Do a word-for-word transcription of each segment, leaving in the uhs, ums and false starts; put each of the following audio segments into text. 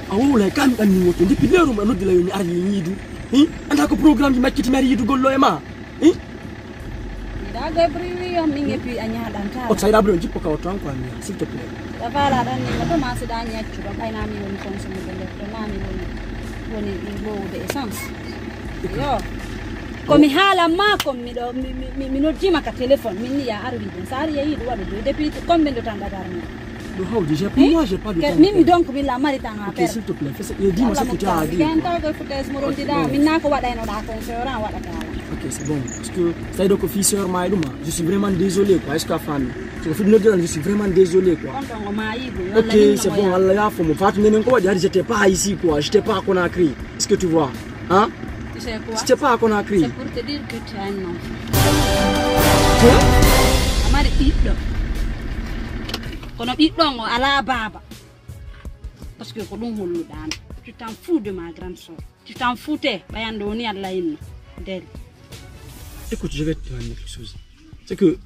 A wowlay, ka mi ɗanni moto. Depuis l'heure mo a noddi la yo mi ar yiidu. Hi? Anda ko programme ji makkiti mi ar yiidugol lo e ma. Hi? Daga bruit wi yo min et puis a ñaɗanta. O sayda bruit jippo ka o tan quoi mi, s'il te plaît. Da fala dan ni moto ma si da ñaccu do kayna mi woni consommé de lettre ma mi woni woni lowude essence. Yo. Ko mi haala ma kon miɗo mi- mi- mi- mi noddima ka téléphone min ni ya ar wiide sa ari yeeyi ɗum waɗa doy depuis combien de temps ɗadarmi. Ɗo hawdi, j'ai- pour moi, j'ai pas de temps. Min mi donc min la mari tan ha. Ok, per s'il te plaît, fais ça. Et dis-moi ce que tu as à dire, quoi. Ganta ko foutaise mo rondiɗa min na ko waɗaynoɗa kon sewran waɗata. Ok, c'est bon. Parce que ça veut dire que fii sœur ma e ɗuma, je suis vraiment désolé quoi. Est-ce que a faami? So ko fii noddira, je suis vraiment désolé quoi. On ton o mayi go. Ok, c'est bon. Allah yaafo mo. Fatou nenen ko waɗi hari, j'étais pas ici quoi. J'étais pas à Conakry. Est-ce que tu vois? Hein? Tu sais quoi? C'était pas à Conakry. C'est pour te dire que tu as un enfant. Hein? A mari ɓiɗɗo. Kono ɓiɗɗo on o alaa baaba. Parce que ko ɗum holluɗaami. Tu t'en fous de ma grande sœur. Tu t'en foutais. Ɓayande woni Allah inno. Del. Écoute, je vais te demander quelque chose. C'est que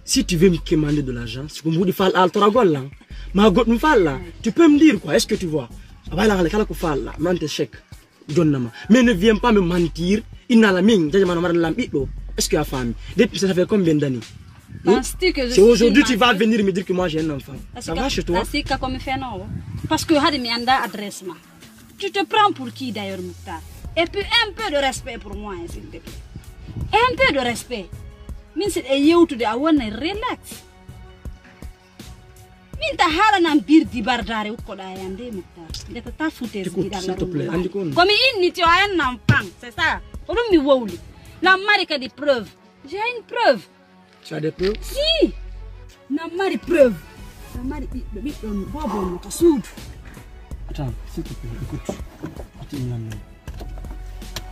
si tu veux me quémander de l'argent, c'est que mbuɗi fal altoragol lan. Ma goɗɗum fal la. Tu peux me dire quoi? Est-ce que tu vois? A wala kala ko fal la. Mante chèque. Jonnama. Mais ne viens pas me mentir. Inna la min, jajama no maran lam ɓiɗɗo. Est-ce que a faami? Depuis ça fait combien d'années? Hmm? C'est aujourd'hui tu vas venir me dire que moi j'ai un enfant. Ça va chez toi? Parce que hade mi anda adresse ma. Tu te prends pour qui d'ailleurs, Mouktar? Et puis un peu de respect pour moi, hein, s'il te plaît. Un peu de respect. Min si e yewtude a wona relax. Min ta haalanam birdi bardare ukkoɗa e ande Muktar. Ndeta ta fouter. Écoute, s'il te plaît, andi ko on. Ko mi inni ti o en enfant, c'est ça. Ko ɗum mi wowli. Na mari kadi preuve. J'ai une preuve. Tu as des preuves? Si. Na mari preuve. Na mari ɓiɗɗo ɓiɗɗo bobo no ka suudu. Attends, s'il te plaît, écoute. Attends,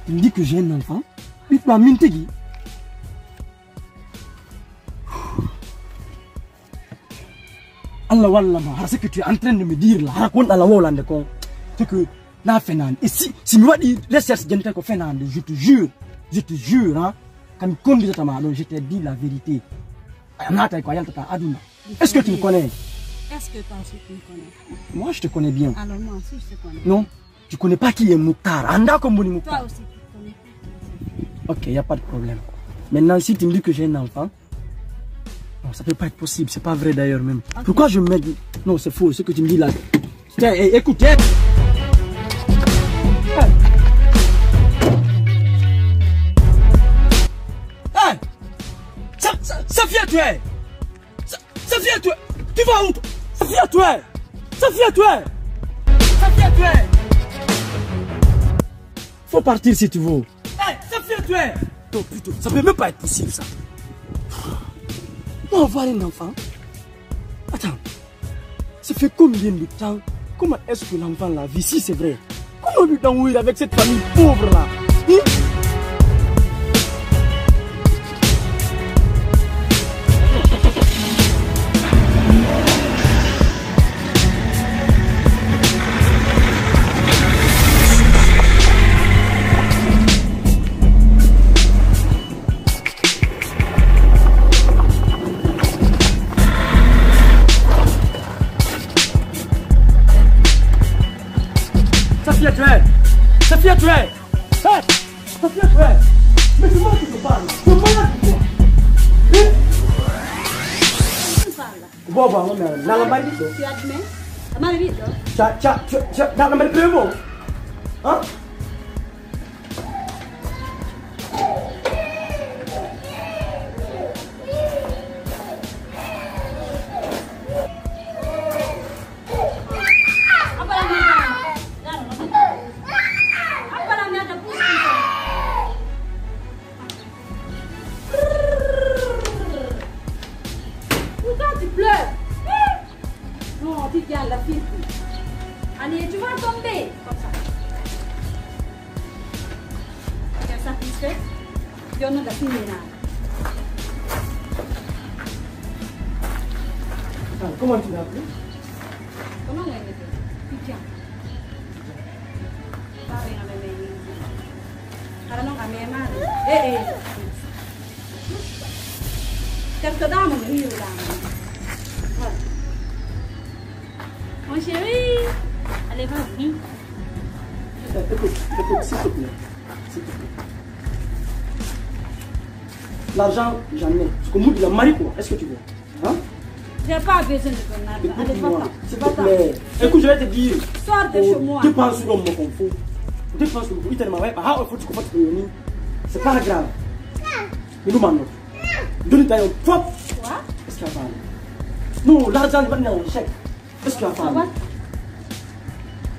il dit que j'ai un enfant. Ɓiɗɗo am min tigi. Allah walla ma, hara ce que tu es en train de me dire là, hara ko wonɗa la wowlande kon, c'est que na fenaande. Et si, si mi waɗi recherche jente ko fenaande, je te jure, je te jure, hein, kami konditata ma ɗon, je t'ai dit la vérité. A naatay ko a yaltata aduna. Est-ce que tu me connais? Est-ce que toi aussi tu me connais? Moi, je te connais bien. Alors moi aussi, je te connais. Non, tu connais pas qui est Moutar. Anda ko mboni Moutar. Toi aussi, tu connais pas qui est. Ok, y a pas de problème. Maintenant, si tu me dis que j'ai un enfant, non, ça peut pas être possible. C'est pas vrai d'ailleurs même. Ok. Pourquoi je me mets... Non, c'est faux, ce que tu me dis là. Tiens, é-, écoute, é. Hey! Sa-, sa-, Safia, tu es. Sa-, Safia, tu es. Tu vas où, toi? Safia, tu es. Safia, tu es. Safia, tu es. Faut partir si tu veux. Hey, Safia, tu es. Non, putain, ça peut même pas être possible, ça. Non, avoir un enfant. Attends. Ça fait combien de temps? Comment est-ce que l'enfant l'a vu, si c'est vrai? Comment lui d'en avec cette famille pauvre là? Hein? Safia, tu es. Safia, tu es. Hey, Safia, tu es. Mais c'est moi qui te parle. Tu es malade ou quoi? Hein? Bobo, non, mais, nala mari ɓiɗɗo. Tu admets? A mari ɓiɗɗo? Ca, ca, ca, ca, nala mari preuve o? Hein? Pourquoi tu pleures? Non, tu viens la fille. Allez, tu vas tomber. Comme ça. Regarde ça, vite fait. Yo, non, la fille est là. Attends, comment tu l'as appelé? Comment on appelle? Pipian. Hara non a memaani. Eh, eh. Kertoɗaama no hiiruɗaama. Voilà. Mon chéri, allez, vas-y. Eh, écoute, écoute, s'il te plaît. S'il te plaît. L'argent, j'en ai. Ce que Moody a marié, quoi. Est-ce que tu veux? Hein? J'ai pas besoin de ton argent. Allez, Écoute-moi, va-t'en. s'il te Va-t'en. Plaît. Écoute, je vais te dire. Sors de chez moi. Dépense sur mon fond. Dépense sur le. Il t'a dit, ah, il faut que tu fasses réunir. C'est pas grave. Mais nous, maintenant. Donne ta une faute. Quoi? Est-ce qu'il y a pas? Non, l'argent, il va venir en chèque. Est-ce qu'il y a pas? What?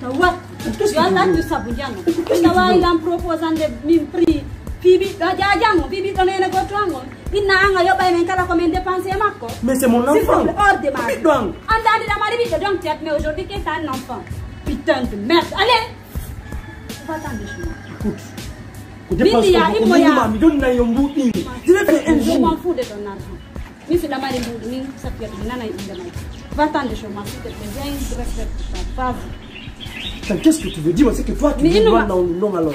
To what? Qu'est-ce que Yo Allah tu veux? Accu sabu janno. Inna wa ilan proposande min prix. Piiɓiɗɗo jajango, piiɓiɗɗo nene goto ango. Inna anga yoɓa men kala ko men dépense e makko. Mais c'est mon enfant. Hors de ma vie. Ɓiɗɗo am. Anda andi ɗa mari ɓiɗɗo, donc tu as, mais aujourd'hui que t'as un enfant. Putain de merde. Allez. Va-t'en de chez moi. Écoute. Ko Min dépense mi yaa ko immo yaa. Mi ɗon nayi on mbuɗɗi. Je vais faire un Je jour. M'en fous de ton argent. Min si ɗa mari mbuɗi, min Safiyatu mi nanay inde may. Va-t'en de chez moi, s'il te plaît. J'ai un respect pour toi. Vas-y. Attends, qu'est-ce que tu veux dire? C'est que toi, tu Mais veux il nous voir va- dans le nom alors.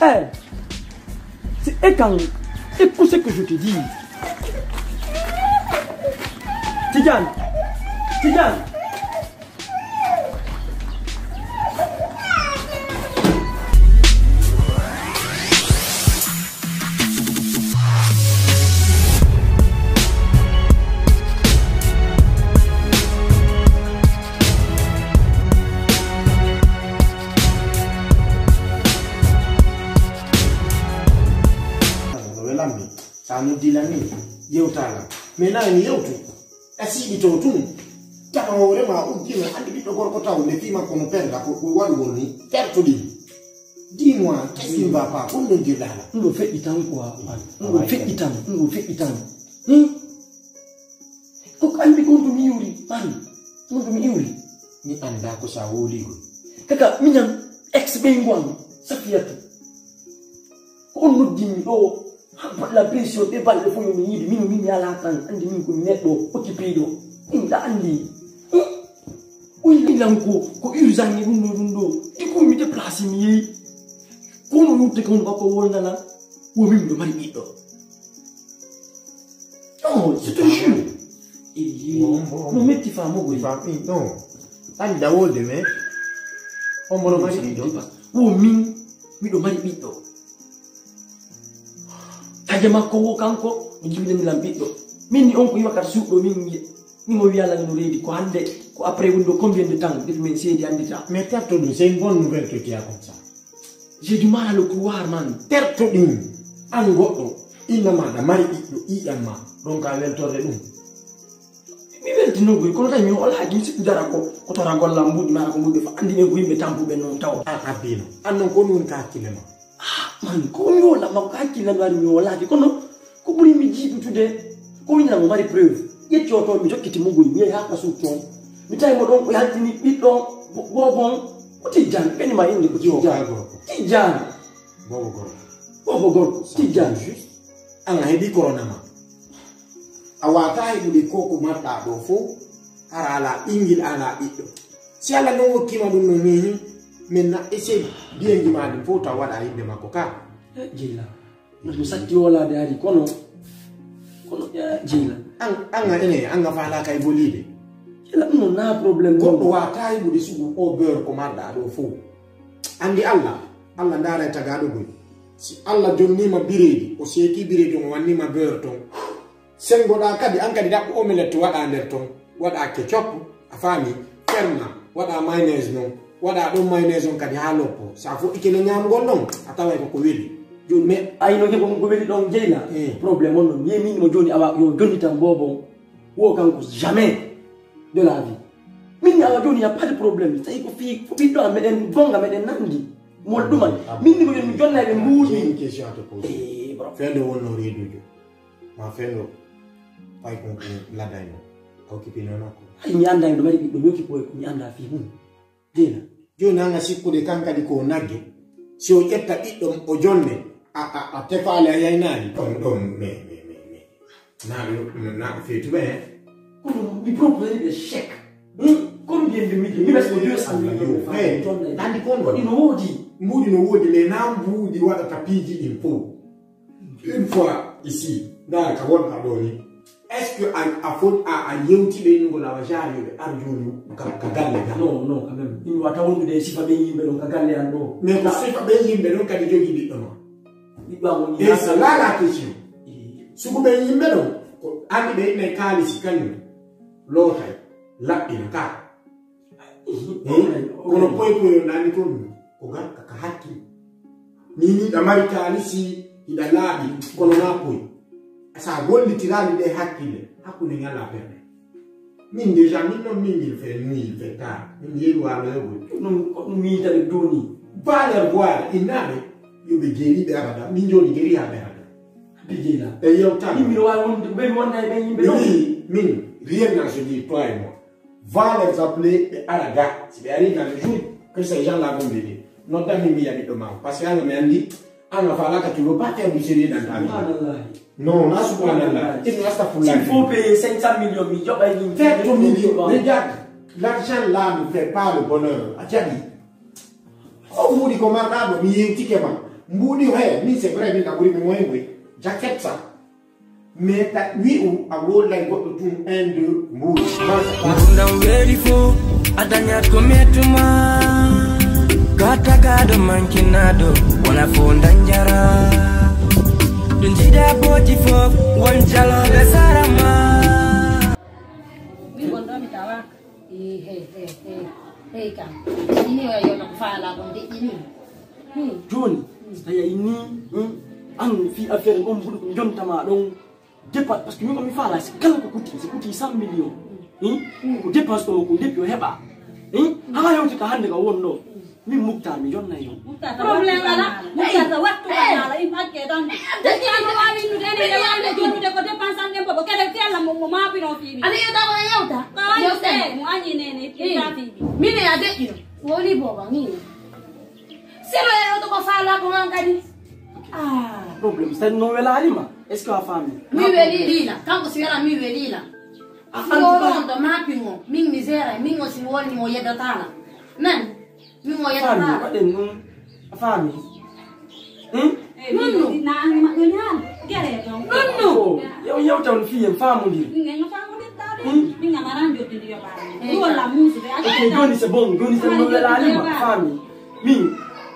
Eh, c'est et quand, écoute ce que je te dis. Tidiane, Tidiane. No welammi, sa noddi lan ni, yewta lan. Mais na mi yewtu. A siɗi to tun. Tawa hoore ma uddima, andi ɓiɗɗo gorko taw nde fi makko no perda ko ko waɗugol ni. Perto ɗin. Dis-moi, qu'est-ce qui ne va pas? Ko ɗum ɗon jirɗa lan. Ɗum ɗo feƴƴi tan quoi. Ɗum ɗo feƴƴi tan. Ɗum ɗo feƴƴi tan. Hmm? Ko ko andi kon to mi iwri. An. Kon to mi iwri. Mi anda ko sa woli kon. Kaka miñan ex ɓeyngu am Safiyatu. Ko on noddinmi ɗo. Haɓɓat la pression ɓe balɗe fof yo mi yiide. Mino min mi ala tan. Andi min ko mi neɗɗo occupé ɗo. Min ɗa andi. Hmm? O yiɗi lan ko ko urgent ni ɗum ɗo ɗum ɗo. Di ko mi déplacé mi yehi. Kono wurte ko on ko wonda lan. Wo min ɗo mari ɓiɗɗo. Non, c'est un jeu. Eyi, no metti faamugol. Faami non. Anda wolde mais. Omoro mari ɓiɗɗo. Wo min miɗo mari ɓiɗɗo. Taje makko wo kanko mi jibinani lan ɓiɗɗo. Min ni on ko iwa kata suuɗo min. Ni mo wiya lan no reedi ko hande ko après window combien de temps depuis min seedi andita. Mais terto ɗum c'est une bonne nouvelle que tu as comme ça. J'ai du mal à le croire man. Terto ɗin an goɗɗo inna maɗa mari ɓiɗɗo iƴan ma ɗon ka weltorde ɗum. Mi weltinogoy kono tawi mi hoolaaki mi sikku dara ko ko tora gollam mbuɗi ma ko mbuɗi fa andi ɓen ko yimɓe tampuɓe noon taw. An abbino an noon ko woni ka hakkille ma? Ah, man ko mi woola ma ko hakkille ma mi hoolaaki kono ko ɓuri mi jiiɓutude. Ko winna mo mari preuve ƴetti o toon mi jokkiti mugoy mi yehi haa ka suuɗ toon. Mi tawi mo ɗon o yaltini ɓiɗɗo bobon. Ko tijjan ɓeni ma innde ko tijjan. Tijjan. Bobo gorko. Bobo gorko tijjan. An a heɓi corona ma. A wata heɓude ko ko marɗa ɗo fof. Hara ala ɓingil ala ɓiɗɗo. Si allah non hokkima ɗum no mihi. Min na ese biyengi ma ɗum fof taw waɗa yimɓe makko ka. Jeyla. Ɗum satti wolaade ari kono kono jeyla. An an ene an a faala kay boliide. Jeyla ɗum no na problème goɗɗo wata yiɗude sugu o beure ko marɗa ɗo fof. Andi allah allah ndaara e tagaɗo goy. Si allah jonnima bireedi o seeki bireedi o wannima beure ton. Sengoɗa kadi an kadi ɗaɓɓo omelette waɗa nder ton. Waɗa ketchup. A faami. Ferna waɗa mayonnaise non. Waɗa ɗon mayonnaise on kadi ha loppo sa foɗɗike no ñamugol ɗon a taway koko weli. Joni mais ayno heɓo ko weli ɗon jeyla. Problème on non yeminimo joni awa yo jonnitan bobon. Wo kanko jamais de la vie. Min ni awa joni ya pas de problème tawi ko fi ko ɓiɗɗo am meɗen gonga meɗen nandi. Mol ɗuman min ni ko joni mi jonnay ɓe mbuuɗi. Question à te poser. Fendo wonno reedujo. Ma fenno. Pay kon kon laddayno. A occupé non makko. Ay mi anda mi ɗo mari ɓiɗɗo mi occupé ko mi anda fii mum. Dina. Joni nanga sikkude kan kadi ko nagge. Si o ƴetta ɓiɗɗo o jonne a a a tefaali a yaynaali. Ɗon ɗon me me me me. Naaɓe naaɓe feetuɓe he. Kono mi proposé ɓe chèque. Combien de millions mi ɓes ko deux cent millions. Nandi kon waɗi no woodi. Mbuuɗi no woodi mais na mbuuɗi waɗata piiji ɗin fof. Une fois ici ndaara ka wonɗa ɗo ni. Est-ce que a, a foti a, a yewti ɓe innugol awa jaari yo ɓe ar jooni ka, ka galle ga? Non, non, quand même. Min wata wondude e sifa ɓen yimɓe ɗon ka galle an ɗo. Mais ko sifa ɓen yimɓe ɗon kadi jogi ɓiɗɗo ma. Ɓiɗɗo am woni. Et c'est là la question. Sugu ɓen yimɓe ɗon, ko andi ɓe inne kaalisi kañum lootay, laɓɓina ka. Kono poy poy yo nani toon ko garka ka hakkil. Ni ni ɗa mari kaalisi, hiɗa laaɓi, kono na poy. Sa gollitiraali ɗe hakkille, hakkunde ñala perde. Min déjà, min noon min, min fait nuit, il fait tard. Min yeeru waalo yo goy. Ɗum, ko ɗum miita ɓe duuni. Valeur voilà, innaaɓe, yo ɓe jeeri ɓe abada. Min jooni jeeri haa ɓe abada. Ɓe jeera. E yewtaade. Min mbiɗo waawi wonde, ɓe mi wonda e ɓen yimɓe ɗon. Min, rien n'a se dit, toi et moi. Va les appeler, ɓe ara ga. Si ɓe ari dans le jour que ces gens-là vont venir. Nodda mi, mi yaɓi ɗo ma. Parce que anga mi andi, anga faalaka, tu veux pas faire du sérieux dans ta vie. Subhanallah. Non, na subhanallah. Ibn astafurlah. S'il faut payer cinq cent millions, mi yoɓay ɗum. Faire ton million. Regarde, l'argent là ne fait pas le bonheur. A jaɓi. O mbuuɗi ko marɗa ɗo, mi yewtike ma. Mbuuɗi o, he, min c'est vrai, min ka ɓuri mi moyen boy. J'accepte ça. Mais ta wi'u a wolay goɗɗo tun un deux mbuuɗi. Gurdam weeri fof a dañat ko mettuma. Ka tagaaɗo mankinaaɗo wona fof dañjara. Ɗo njiɗa booji fof won jalooɓe sarama. Min won ɗo mi tawaaka. Hey, hey, hey, hey, kam. Ini o yewta ko faala kon deƴƴi ni. Hmm. Jooni, so tawi a inni, hmm, an fii affaire on mbuɗu ko jontama ɗon dépense, parce que min ko mi faala, si kala ko kuti, si kuti cent millions, hmm, ko dépense ɗo ko deppi o heɓa. Hmm, haa hewti ka hannde ka won ɗo. Min Muktar, mi yonna yon. Muktar, problème ala. Muktar, wattu ala. Im hakke tan. Dadi no wawi nude ne, ne wawi jonnude ko dépense an ɗen bobo. Kede fiala mo, mo mapino fini. Ani yewta ko yewta. Ka wani se, mo anyi nene, kita fini. Mine ya de ino. Woli boba, mine. Selo ya yoto ko fala ko man kadi. Ah. Problème, c'est no wela alima. Est-ce que a fami? Mi weli lila. Kanko si wela mi weli la. A fami. Yo ron to mapingo. Min misère, min o si woni mo yedda tala. Nan. Min o yetta. Faami, waɗen ɗum. A faami? Hmm? Nonno. Nonno. Yew yewta on fii en faamondiri. Hmm? Ok, joni c'est bon, joni c'est bon, welaani ma, a faami? Min,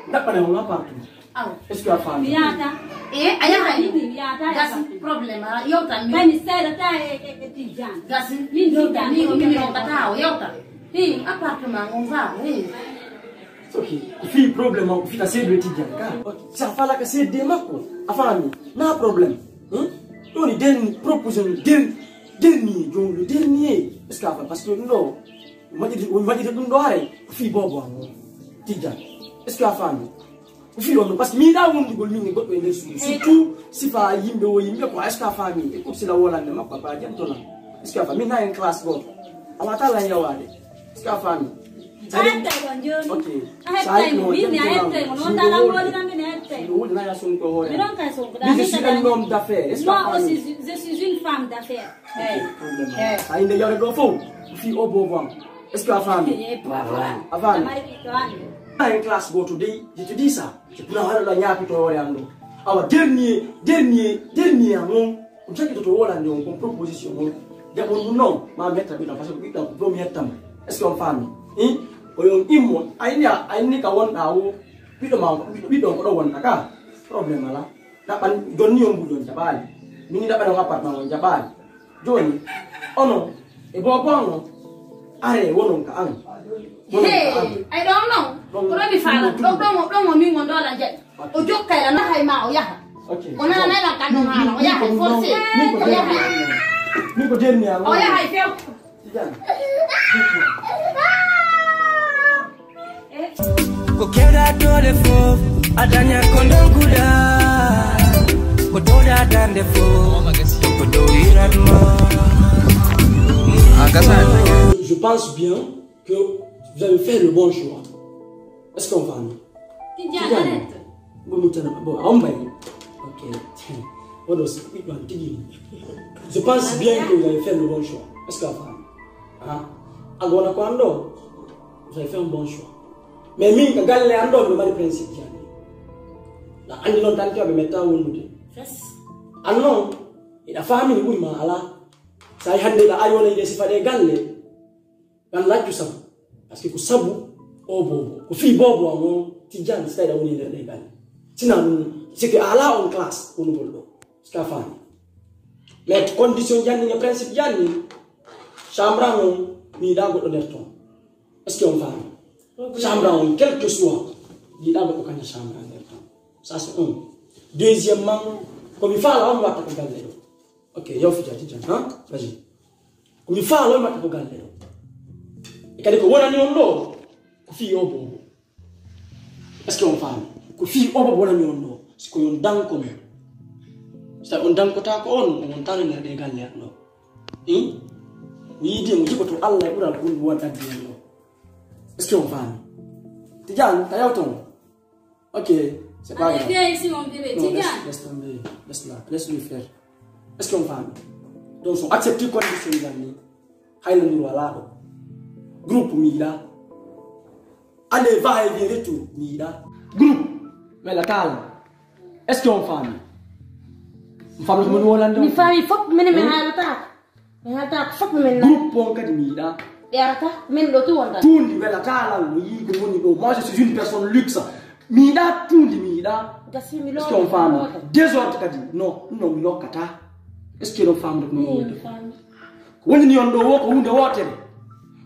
ndaɓɓana on appartement. Aw. Est-ce que a faami? Mi yaata. Eh, a yaha. Min mi yaata. Gasi problème, a yewtan min. Bani seeɗa ta e, e, e Tijjaan. Gasi. Min Tijjaan, min, min mi rokkata o yewta. Hi, appartement on fa, hi. Ok, ko fii problème makko fita seedude Tijjaan ka. Ok, sa falaka seedude makko, a faami? Na problème. Hmm? Ɗoni den proposition den, dernier, jom le dernier. Est-ce que a faami? Parce que ɗum ɗo, waɗirde, waɗirde ɗum ɗo haray, ko fii bobo am o. Tijjaan. Est-ce que a faami? Ko fii on ɗo, parce que mi yiɗa wondugol min e goɗɗo e nder suudu. Surtout sifa yimɓe o yimɓe ko, est-ce que a faami? E kursila wolande makko, a baa jantolan. Est-ce que a faami? Min na en classe gooto. A wata lan yawaade. Est-ce que a faami? A hettay kon jooni. Ok. A hettay mo, min mi a hettay mo, non tan an woni tan min a hettay. Miɗo woni na ya sonko hoore. Mi ɗon kay sonko. Min je suis un homme d'affaires. Est-ce que a faami? Moi aussi, je, je suis une femme d'affaires. Ok, problème. Sa inde yawre ɗo fof, fii o bobo am. Est-ce que a faami? Eh, papa. A faami? A mari ɓiɗɗo an. Na en classe gooto dey, je te dis ça. C'est pour avoir la ñaapito hoore an ɗo. Awa dernier, dernier, dernier an on. On jaggitoto wolande on kon proposition on. Jaɓon ɗum non, ma mi yetta ɓiɗɗo am, parce que ɓiɗɗo am ko ɗo mi yetta mo. Est-ce que on faami? Hin? Ko yo on immo, a inni a, a inni ka wonɗa o, ɓiɗɗo ma on, ɓiɗɗo, ɓiɗɗo on ko ɗo wonɗa ka? Problème ala. Ɗaɓɓan, jonni on mbuɗi on jaɓaali. Min ni ɗaɓɓan on appartement on jaɓaali. Jooni, onon, e bobo an on, are wonon ka an. Wonon ka an. Hey, ay ɗon non. Ɗon, ko ɗo mi faala, ɗon, ɗon, ɗon, ɗon o min on ɗo la jaɓi. O jokkay la nahay ma o yaha. Ok. O nana naylan kan ɗon haala, o yahay forcé. Min ko, o yahay. Min ko denni an. O yahay few. Tijaan. Ko kewɗa doole fof, a dañat ko ndonkuɗa. Ko towɗa darnde fof, ko dow yiratma. En gasa. Je pense bien que vous avez fait le bon choix. Est-ce qu'on va? Tijaan, arrête. Bon, bon, bon, on va y. Ok. What was it? Je pense bien que vous avez fait le bon choix. Est-ce que a faami? Ah, a gona ko an ɗo, vous avez fait un bon choix. Mais min ka galle an ɗo, mi mari principe jani. La andi non tan ke ɓe metta wondude. Fes. An non, ina faami ni ɓuri ma ala. Tawi hannde ɗa ari wona yiɗe sifa ɗe galle. Ɗan laccu sabu. Parce que ko sabu o boobo. Ko fii boobo am on Tijjani si tawi ɗa woni e nder ɗe galle. Sina ɗum, c'est que a alaa on classe wonugol ɗo. Est-ce que a faami? Mais condition janni e principe janni. Chambre am on mi yiɗa goɗɗo nder ton. Est-ce que on faami? Chambre am on quel que soit. Mi yiɗa goɗɗo kaña chambre am nder ton. Ça c'est un. Deuxièmement, ko mi faala on mi watta ko galle ɗo. Ok, yow fija Tijjani, ha? Vas-y. Ko mi faala on mi watta ko galle ɗo. E kadi ko wonani on ɗo, ko fii o boobo. Est-ce que on faami? Ko fii o boobo wonani on ɗo. Si ko yon danko mo. Si tawi on dankotaako on, on wontaano nder ɗe galle am ɗo. Hin? O yiidi mo jiɓoto Allah e ɓural ko ɗum won addi en ɗo. Est-ce que on faami? Tijjani, ta yawto mo. Ok, c'est pas grave. Allez, viens ici, mon bébé. Non, laisse, laisse tomber. Laisse là. Laisse lui faire. Est-ce qu'on faami? Donc, so accepte condition janni. Hayla nduru alaa ɗo. Groupe mi yiɗa. Allez, va et vient retour mi yiɗa. Groupe, mais la taala. Est-ce qu'on faami? On faami ko woni wonande on? Mi faami fof, minen mi haalata. Mi haalata ko fof min na. Groupe on kadi mi yiɗa. Ɓe arata, min ɗo tu wonta. Tuundi welataa lan no yii ko woni ɗo. Moi, je suis une personne luxe. Mi yiɗa tuundi, mi yiɗa. Gasi mi. Est-ce que on faami? Désordre kadi. Non, ɗum ɗo mi lokkata. Est-ce que ɗon faamde ko mi woni ɗo? Ko woni ni on ɗo wo ko hunde wootere.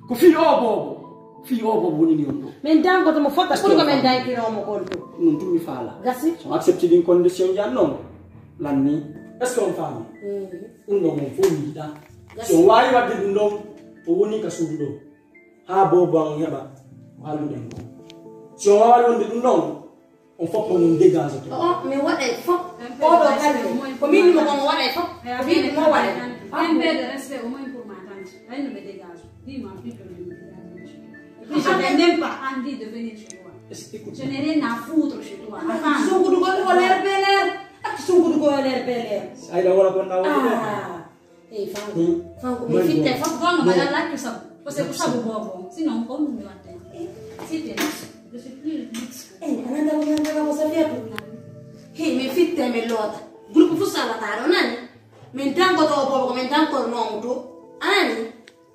Ko fii o boobo. Fii o boobo woni ni on ɗo. Min dangoto mo fota, est-ce que on faami? Ɓuri ko min dankiroo mo kon to. Ɗum ɗum tun mi faala. Gasi. So accepte ɗin condition jan non. Lan ni. Est-ce que on faami? Mm. Ɗum ɗon on fof mi yiɗa. Si on waawi waɗde ɗum ɗon, o woni ka suudu ɗo. Haa boobo an heɓa ko haalduɗen kon. Si on waawaa wonde ɗum ɗon, on fof ko on dégage to. Oh, mi waɗay fof. Oɗo kadi, ko min mo kon waɗay fof. Ko min mo waɗay. Un peu de respect au moins pour ma tante. Là, il me dégage. Dis-moi, plus que je me dégage. Et puis, je n'ai même pas envie de venir chez toi. Est-ce que, écoute. Je n'ai rien à foutre chez toi. Attends. Suudu ko leer be leer. Ak suudu ko leer be leer. Ay da wala kon na wala. Ah. Eh, Fanko. Hmm? Fanko, mi fitte fof. Gonga ma yalla accu sabu. Ko c'est ko sabu boobo. Sinon, ko mi watta. Eh, c'était luxe. Je suis plus luxe. Eh, ananda ko nanda ko Safiatou. He, mi fitte, mi loota. Groupe fof salata ɗo nani. Min dangoto o boobo ko min dankornoomo to. Anani?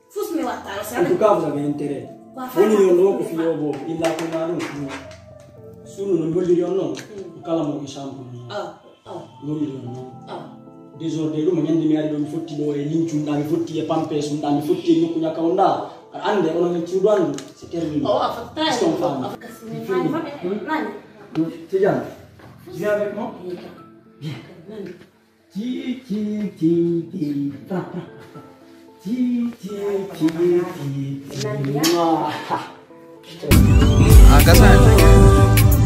Fof mi watta ɗo. En tout cas, vous avez intérêt. Woni yon ɗo ko fiyo boobo. Illa ko na ɗum. Sunu no golliri on noon. Hmm. Kala mo e chambre. Ah. Woni ɗon noon. Désordre ɗum, ñande mi ari ɗo, mi fotti ɗo e lincum ɗa, mi fotti e pampes ɗa, mi fotti e nokku ñakka on ɗa. Aɗa annde, onon e cuuɗo anndu, c'est terminé. Oh, a fottaani. Est-ce qu'on faami? A fottaani. Hmm? Hmm? Tidiane, tu viens avec moi? Bien. Ti, ti, ti, ti. Prends, prends, prends. Ti, ti, ti, ti, ti. Ah. A gasani.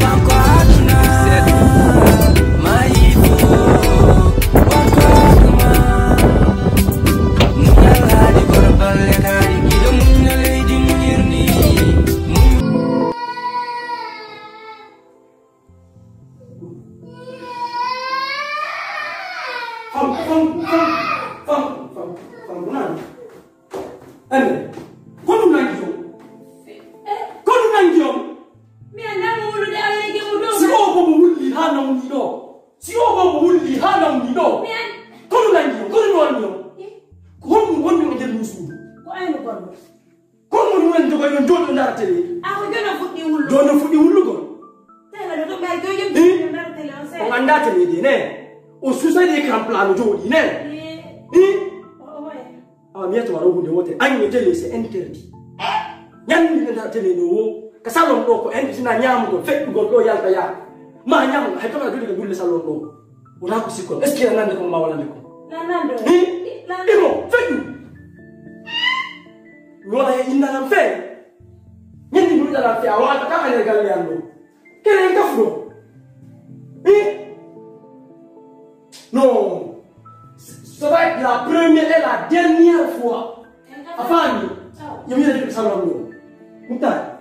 Kanko aduna. Mayi fo. Kanko aduna. Muñal haali kono balle kaari. Giɗo muñal leydi muñirni. Fam, fam, fam, fam, fam, fam, ko nani? Ene, ko ɗum nangi on? Ko ɗum nangi on? Mi anndaa mo wulude, a yeeyke mo dow. Si o ko mo wulli haa nawni ɗo. Si o ko mo wulli haa nawni ɗo. Mi an- Ko ɗum nangi on? Ko ɗum wanni on? Eh? Ko honɗum wonɗum e nder ndu suudu? Ko ayno gonɗo. Kono woni mumen jogoy ɗon jooɗi ɗo ndaara télé. A ko jooni o fuɗɗi wullude. Jooni o fuɗɗi wullugol. Télé ɗo to ɓay jooni jooni. Hi? Jooni ndaara télé on seeɗa. On anndaa télé de ne. O suusay de écran plat no jooɗi ne. Hi? Hi? O, o, oye. Awa mi yetta wara hunde wote. Aññe télé c'est interdit. Ñande mi ndaara télé ɗo wo. Ka salon ɗo ko interdit na ñaamugol, feƴƴugol ɗo yalta yaa. Ma ñaam hay to ma jooɗi ka dulle salon ɗo. Wonaa ko sikkon. Est-ce que a nande ko ma walande ko? Nanando. Hi? Nanando. Imo, feƴƴu. Mi wona he innanam fee. Ñande mi wiɗanam fee, a waata kam ene galle am ɗo. Kene en kafuɗo. Hi? Non. Ça va être la première et la dernière fois. A faami? Yo mi yedde ko salon ɗo. Muttaa.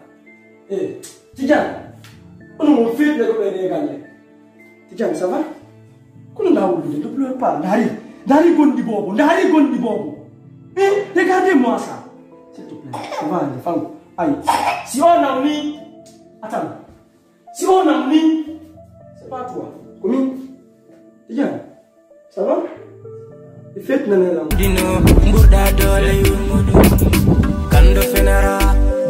Eh, Tidiane. Ono mo fiitne ko ɓe galle. Tidiane, ça va? Kono nda wulude, ne pleure pas. Ndaari, ndaari gonɗi boobo, ndaari gonɗi boobo. Eh, regardez-moi ça. S'il te plaît, ça va aller, Fanko. Ayi, si o nawni, attends. Si o nawni, c'est pas toi. Ko min. Tidiane, ça va? Fetnanela. Dino, mburɗa doole yurmudu. Kando fenara,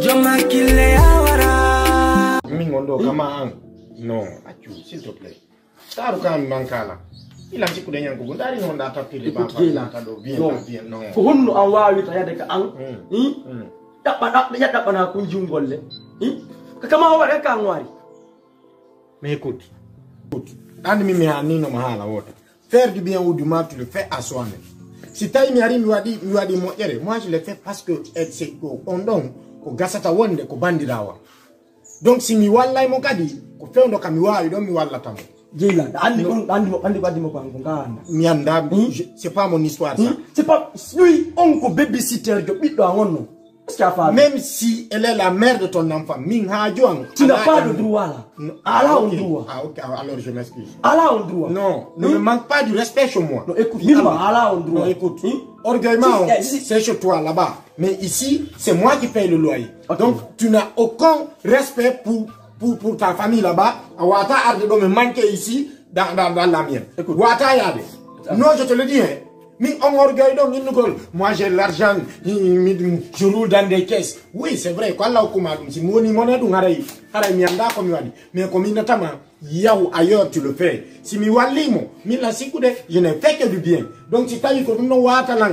joma kille yawara. Min on ɗo kama an. Non, accu, s'il te plaît. Taru kan nan kala. Ilam sikkude ñanko go. Dari non da tattire ba. Écoute, Guy, la. Tado bien, non. Bien, non. Ko honno an wawi ta yade ka an? Hmm. Hmm? Hmm. Ɗaɓɓa, ɗaɓɓa, ya ɗaɓɓana kun jungol le. Hmm? Ka kama o waɗa ka an wari. Mais écoute. Écoute. An mi mi ha ni no ma hala wota. Faire du bien ou du mal, tu le fais à soi-même. Si tawi mi ari mi waɗi, mi waɗi moƴƴere, moi je le fais parce que, eh, c'est ko on ɗon ko gasata wonde ko bandirawa. Donc si mi wallay mo kadi, ko fewndo ka mi wawi ɗon mi wallata mo. Jeyla, a andi on, andi mo, andi ko addi mo ko an ko nga anda. Mi anda, hmm? Je, c'est pas mon histoire, ça. Hmm? C'est pas, lui, on ko babysitter jo ɓiɗɗo an on non. Est-ce que a faami? Même si elle est la mère de ton enfant, min ha joan. Tu n'as pas le droit là. Non. Ala on droit. Ah, ok, alors je m'excuse. Ala on droit. Non, ne me manque pas du respect chez moi. Non, écoute, Mima, ala on droit. Non, écoute. Hmm? Orgueilleusement, eh, si, c'est chez toi là-bas. Mais ici, c'est moi qui paye le loyer. Ok. Donc, tu n'as aucun respect pour, pour, pour ta famille là-bas. A wata arde ɗo me manquer ici dans, dans, dans la mienne. Écoute. Wata yade. Non, je te le dis, hein. Mi on orgueil ɗon innugol. Moi, j'ai l'argent. Mi, mi, je roule dans des caisses. Oui, c'est vrai. Ko Allah hokkuma ɗum. Si mi woni mone ɗum haray, haray mi anda ko mi waɗi. Mais ko mi natama, yahu ailleurs, tu le fais. Si mi walli mo, min la sikkude, je n'ai fait que du bien. Donc si tawi ko ɗum no wata lan,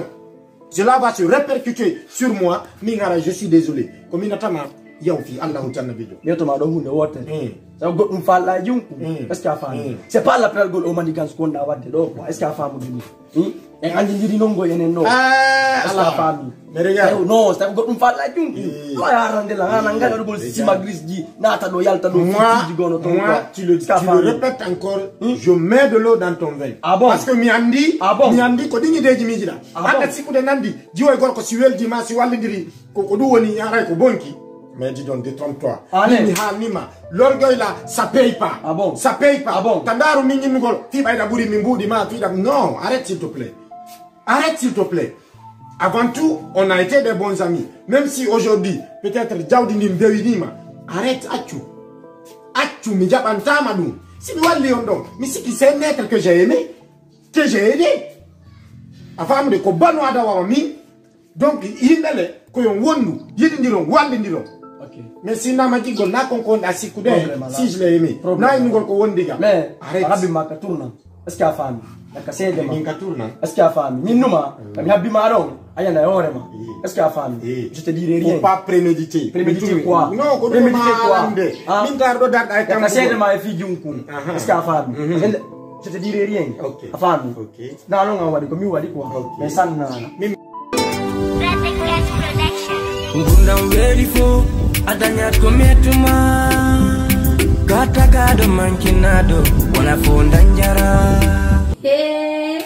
cela va se répercuter sur moi. Min haray, je suis désolé. Ko mi natama, yahu fi Allahu tan nabijo. Mi yetto ma ɗo hunde wotere. Hmm. Sabu goɗɗum fallaji yum. Hmm. Est-ce que a faami? Hmm. C'est pas l'appel gol o manigance ko wonɗa wadde ɗo quoi. Est-ce que a faami ɗum? Hmm? En anndindiri noon ngoy enen noon. Ah, est-ce que a faami? Mais regarde. Eh, non, c'est goɗɗum fallaji yum. Eh. Ɗo a yarande la, hana ngara ɗo sima gris ji, nata ɗo, yalta ɗo, moi, fiji gono ton moi, quoi. Tu le, tu le répètes encore, hmm? Je mets de l'eau dans ton vin. Ah bon? Parce que mi andi, ah bon? Mi andi ko ɗiŋi deji miji ɗa. Ah bon? Anda sikkude nandi, jiwoy gorko si weldi ma, si wallidiri. Ko, ko ɗum woni haray ko bonki. Mais dis donc, détrompe-toi. Allez. Min mi haalnima. L'orgueil là, ça paye pas. Ah bon? Ça paye pas. Ah bon? Tandaru min ñinnugol. Fii ɓayda ɓuri min mbuuɗi ma, fii ɗam. Non, arrête s'il te plaît. Arrête s'il te plaît. Avant tout, on a été des bons amis. Même si aujourd'hui, peut-être jawdi ndi mbewinima. Arrête, accu. Accu, mi jaɓantama ɗum. Si mi walli on ɗon, mi sikki c'est un être que j'ai aimé, que j'ai aidé. A famude ko banu adawa o min. Donc, yimɓe le, ko yon wondu, yiɗindiron, wallindiron. Ok. Mais si na majjigol, na kon kon a sikkude, problème ala. Si je l'ai aimé. Problème ala. Na innugol ko wondi ga. Mais, arrête. A habbi ma ka tourna. Est-ce que a faami? Ka seede ma. Min ka tourna. Est-ce que a faami? Min numa, mm, ka mi habbi ma ɗon, a yana e hoore ma. Oui. Est-ce que a faami? Oui. Je te dirai rien. Faut pas préméditer. Préméditer quoi? Non, ko ɗum préméditer quoi? Haalande. Ah. Min tar ɗo darɗa e ka seede ma e fii junkun. Aha. Est-ce que a faami? Mhm. Je te dirai rien. Ok. A faami? Ok. Na non a waɗi ko mi waɗi quoi. Ok. Mais sanna. Min Ngurndan weeli fof a dañat ko mettuma. Ka tagaɗo mankinaɗo wona fof dañjara. Hee,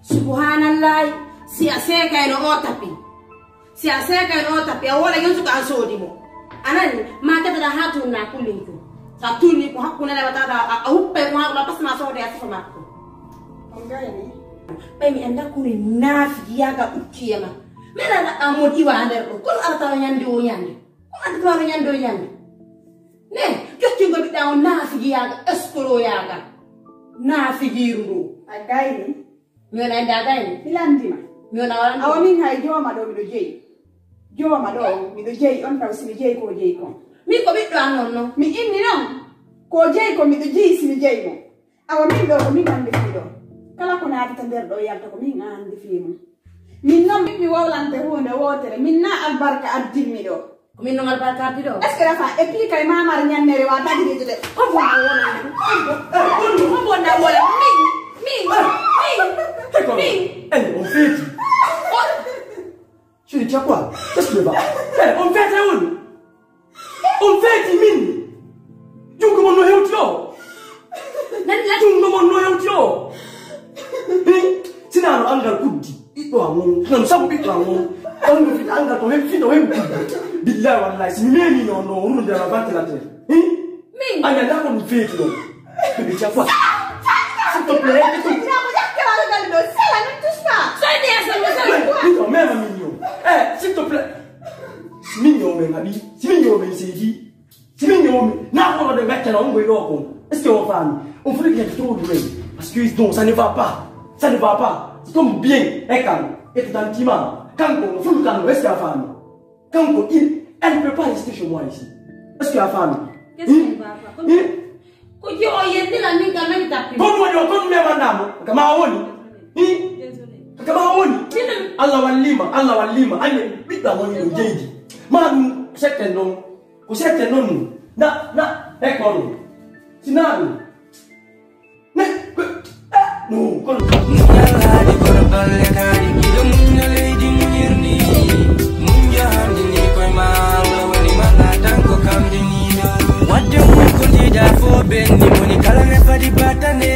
subhanallahi, si a seekayno o tapi. Si a seekayno o tapi, a woola yon suka an soodi mo. A nani, ma keɗoɗa haa tunna kullin ko. Sa tunni ko hakkunde nde wata a, a huppay ko haa ɗo pasma soode a sifa makko. On gayni? Ɓay mi annda kuni naafigiyaaga ukkiyema. Mi ala a moɗi wa nder ɗo. Kono ala tawa ñande o ñande. Ko adda tawa ñande o ñande. Ne, jottingo ɓiɗɗa on naafigiyaaga, eskoroyaaga. Naafigiiru ndu. A gayni? Mi wona inde a gayni? Mi lanndima. Mi wona wala. Awa min hay jooma ɗo miɗo jeyi. Jooma ɗo miɗo jeyi on taw si mi jeyi ko jeyi kon. Min ko ɓiɗɗo an non non. Mi inni non. Ko jeyi ko miɗo jeyi si mi jeyi mo. Awa min ɗo ko min anndi fii ɗo. Kala ko naatata nder ɗo yalta ko min anndi fii mum. Min non min mi wowlante huunde wootere. Min na albarka addimmi ɗo. Ko min non albarka addi ɗo. Est-ce que rafa et puis kay mamar ñannere wa tagiride de. Ko bon ko wonande. Ko bon. Ko bon na wala. Min. Min. Min. Min. Eh, on fait. Tu es quoi? Qu'est-ce qui ne va pas? Eh, on fait, on. On fait, min. Jungo mon no hewti o. Nan la. Jungo mon no hewti o. Hi, sinano angal kuddi. Ɓiɗɗo am on. Non, sabu ɓiɗɗo am on. On no fiɗa angal to hewti, to hewti. Billahi wallahi, si mi memi no, no, runde la ventilateur. Hi? Min. Anya da ko ɗum feeti ɗo. Bébé, tu as quoi? S'il te plaît, arrête tout. Ina mo yakka wala gal do sala ne touche pas. Soy ni asal mo sala. Min o mema min yo. Eh, s'il te plaît. Min yo men abi. Si min yo men sedi. Si min yo men. Na ko de gatta na on go do ko. Est-ce que on fami? On fait que trop de. Parce que non, ça ne va pas. Ça ne va pas. Comme bien, e kan, e tutantima, kanko, fulu kan, est-ce que a faami? Kanko, il, elle ne peut pas rester chez moi ici. Est-ce que a faami? Qu'est-ce qui ne va pas? Comme ko yo o yendira min kam nani tappi. Comme woni o kon memandamo, kama woni. Hi? Désolé. Kama woni. Désolé. Allah wallima, Allah wallima, ande ɓiɗɗa woni ɗo jeydi. Ma ɗum setten noon, ko setten noon na, na, e ko ɗum. Sina ɗum. Ne, ko, eh, no, kono. Muññalaade kono balle kaari, miɗo muñña leydi muñirni. Muñña hande ni koye ma Allah woni ma laatan ko kamde ni ɗo. Wadde mun ko ndiɗa fo benni woni kala ne fadi batane.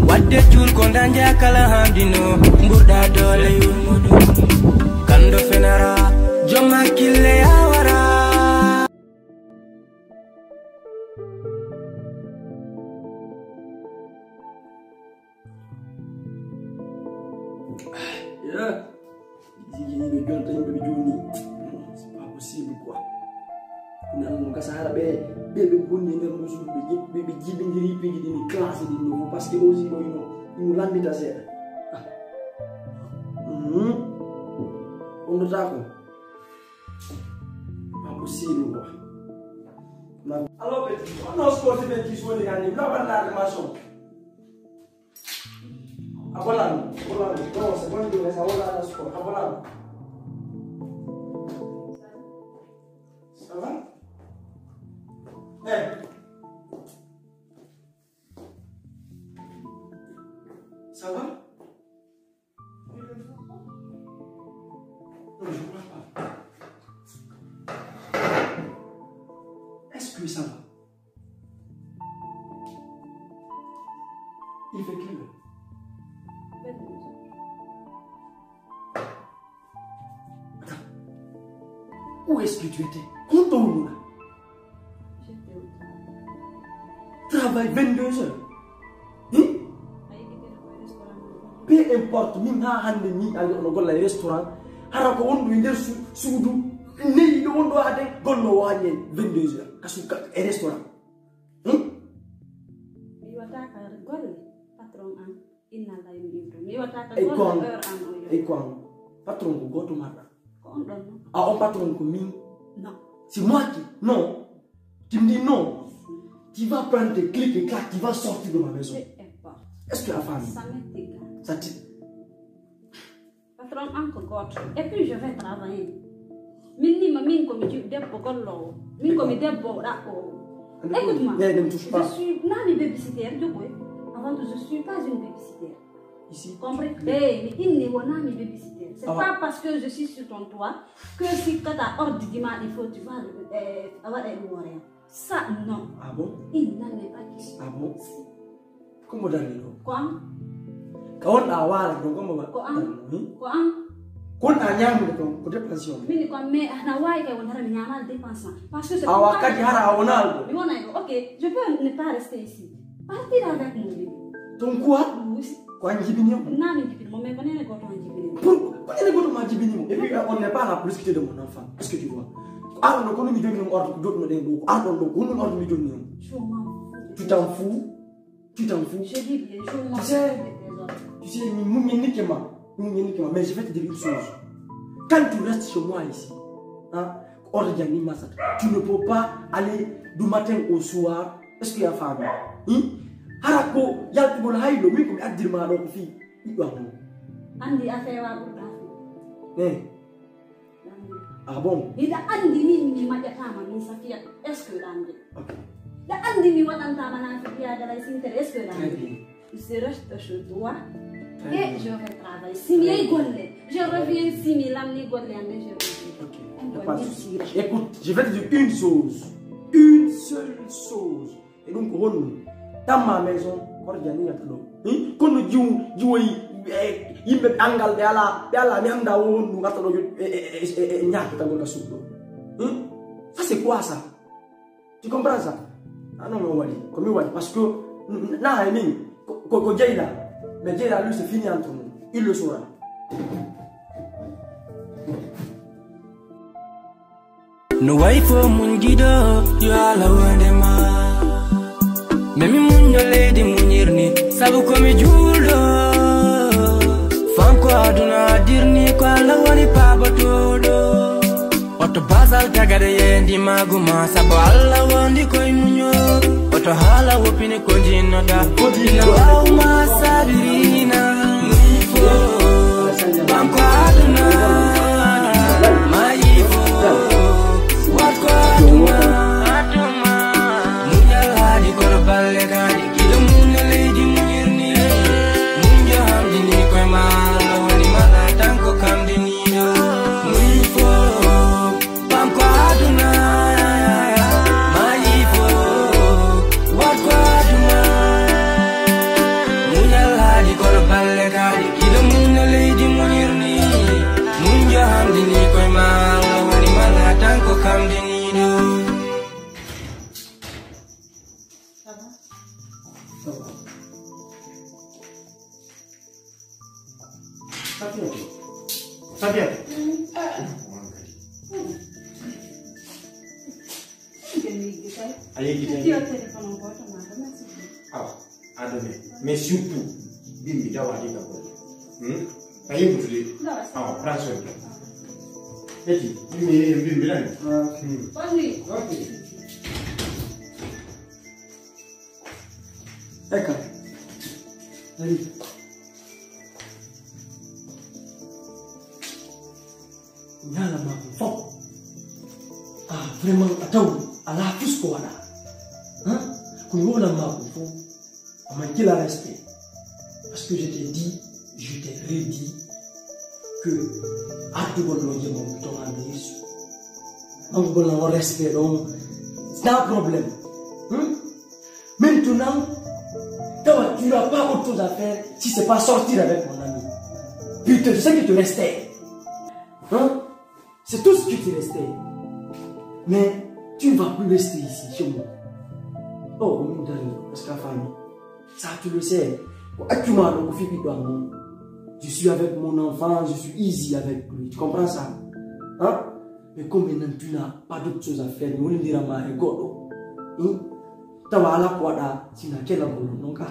Wadde cuul ko dañja kala hamdino mburɗa doole yurmudu. Kando fenara, joom hakkille yawara. Yeah. Yimɓe jonta yimɓe ɓe joni. C'est pas possible quoi. Nan no gasa hara ɓe ɓe ɓe bonni e nder musudu ɓe ɓe ɓe jiɓindiri piiji ɗini classe ɗin ɗo parce que aussi ɗo ino ino lambita seeɗa. Ah. Mhm. Ondotako. Pas possible quoi. Alors que on a sportif qui sont les gars, là on a la maçon. Abolano, abolano, non, c'est bon, je vais savoir la sport. Abolano. Ça va? Eh. Ça va? Non, je crois pas. Est-ce que ça va? Il fait quelle heure? Attends. Où est-ce que tu étais? Où t'as où là? Travail vingt-deux heures. Hein? Peu importe, min ha hande mi ali ono golla e restaurant. Hara ko wonɗo e nder su- suudu neyi ɗo wonɗo hade gollo wañe vingt-deux heures. Kasu e restaurant. Hmm? Mi wata ka golle patron an. Inna lay mi ibro. Mi wata ka Ey, golle kon. Heure an o yo. Ey, kon. Patron ko goto maɗa. Ko on ɗon non. Ah, on patron ko min. Non. C'est moi qui. Non. Tu me dis non. Tu vas prendre tes clics et claques, tu vas sortir de ma maison. Peu importe. Est-ce que la femme? Ça m'est égal. Ça te... Patron an ko goto. Et puis je vais travailler. Min ni ma min ko mi ju- debbo gollowo. Min ko mi debbo ɗaɓɓowo. Écoute-moi. Ne, ne me touche Je pas. Suis nani babysitter jogoy. Avant tout, je suis pas une babysitter. Ici. Compris? Eh, mi inni wona mi babysitter. C'est Ah. Pas parce que je suis sur ton toit que si kata ordre di ma il faut tu vas euh, avoir un moyen. Ça non. Ah bon? Il n'en est pas question. Ah bon? Comme dans les noms. Quoi? Ka wonɗa waala ɗon comme ba. Ko an. Hmm? Ko an. Ko wonɗa ñamude ɗon ko déplacé on. Mini ko mais ana wawi kay won hara mi ñamal dépense. Parce que c'est Awa pas- kadi hara a wonal ɗo. Mi wona ko ok, je peux ne pas rester ici. Partir avec mon bébé. Ton quoi? Oui. Ko an jibini on. Na mi jibini mo mais ko nene goto an jibini mo. Pour ko nene goto ma jibini mo. Et puis on n'est pas là pour discuter de mon enfant. Est-ce que tu vois? Ko aɗa ɗo kono mi jogini mo ordre ko joɗɗuno ɗen ɗo ko aɗa ɗon ɗo ko honɗum ordre mi jogini on. Je m'en fous. Tu t'en fous? Tu t'en fous? Je dis bien, je m'en Tu sais, fous de tes ordres. Tu sais, mi muññinike ma, mi muññinike ma, mais je vais te dire une chose. Quand tu restes chez moi ici, hein, ko ordre janni masata. Tu ne peux pas aller du matin au soir. Est-ce que a faami? Hmm? Hara ko yaltugol haylo, min ko mi addirma ɗo ko fii ɓiɗɗo am o. Andi a fewa ɓurɗa fi. Eh, ah bon? Hiɗa andi min mi maƴatama min Safiya. Est-ce que ɗa andi? Ok. Ɗa andi mi waɗantama na fi biya dalay sintere. Est-ce que ɗa Très andi? Bien. Je reste chez toi. Très Et bien. Je vais travailler. Si mi yehi golle, je reviens. Si mi lamni golle am ɗe, je reviens. Ok. On Y a va pas de bien souci. sûr. Écoute, je vais te dire une chose. Une seule chose. E ɗum ko honɗum? Tamma maison, hoto jani yalta ɗo. Hin? Kono jiw, jiwoyi, eh, yimɓe ɓe anngal ɓe ala, ɓe ala mi annda wo honɗum ngarta ɗo e, e, e, e, e ñaakitagol ka suuɗo. Hin? Ça c'est quoi ça? Tu comprends ça? Ah non, non, waɗi. Ko mi waɗi. Parce que, n-, n-, na e min, ko, ko, ko jeyɗa. Mais jeyɗa, lui, c'est fini entre nous. Il le saura. No wayi fof mun giɗo yo ala wonde ma. Memi muñño leydi muñirni sabu komi juulɗo. Ko aduna dirni ko Allah woni paabotooɗo. Oto basal tagade yendi magu ma, sabo Allah wondi koye muño. Oto haala wopini ko jinnoɗa. Foti no awma sabirina. Muñ fo, ɓam ko aduna. Mayi fo, wat ko aduna. Muñal haaɗi kono balle kadi. Iɗo muñna leydi muñirni. Muñjo hamdini koye ma, Allah woni mala tan ko kamdiniɗo. Muñ fo, ɓam ko aduna. Mayi fo, wat ko aduna. Muñal haaɗi kono balle kadi. Iɗo muñna leydi muñirni. Muñjo hamdini koye ma, Allah woni mala tan ko kamdiniɗo. Ça va? Ça va. Safiatou. Safiatou. A yeggitay. Awa, a donnay. Mais surtout, bimbi dawa di ka golle. Hmm? A yeggutude. Awa, prends soin de toi. Eti, bimbi, bimbi lan. Hmm. Ok. Eka. Ari. Ñaala ma ko fof. Ah, vraiment, a taw, ala fus ko waɗa. Hein? Ko mi wona ma ko fof. A manque la respect. Parce que je t'ai dit, je t'ai redit que artugol no jemma mi toma mi Yesu. Manque golla o respect, donc, c'est un problème. Hein? Maintenant, tawa, tu n'as pas autre chose à faire si c'est pas sortir avec mon ami. Putain, je sais que tu restais. Hein? C'est tout ce que tu restais. Mais tu ne vas plus rester ici, chez moi. Oh, on nous donne, parce que la famille, ça, tu le sais. Ko accuma ɗo ko fi ɓiɗɗo am on. Je suis avec mon enfant, je suis easy avec lui. Tu comprends ça? Hein? Mais comme maintenant tu n'as pas d'autre chose à faire, mi wonindira ma e goɗɗo. Hmm? Tawa ala ko waɗa, sina kela goɗɗo non ka.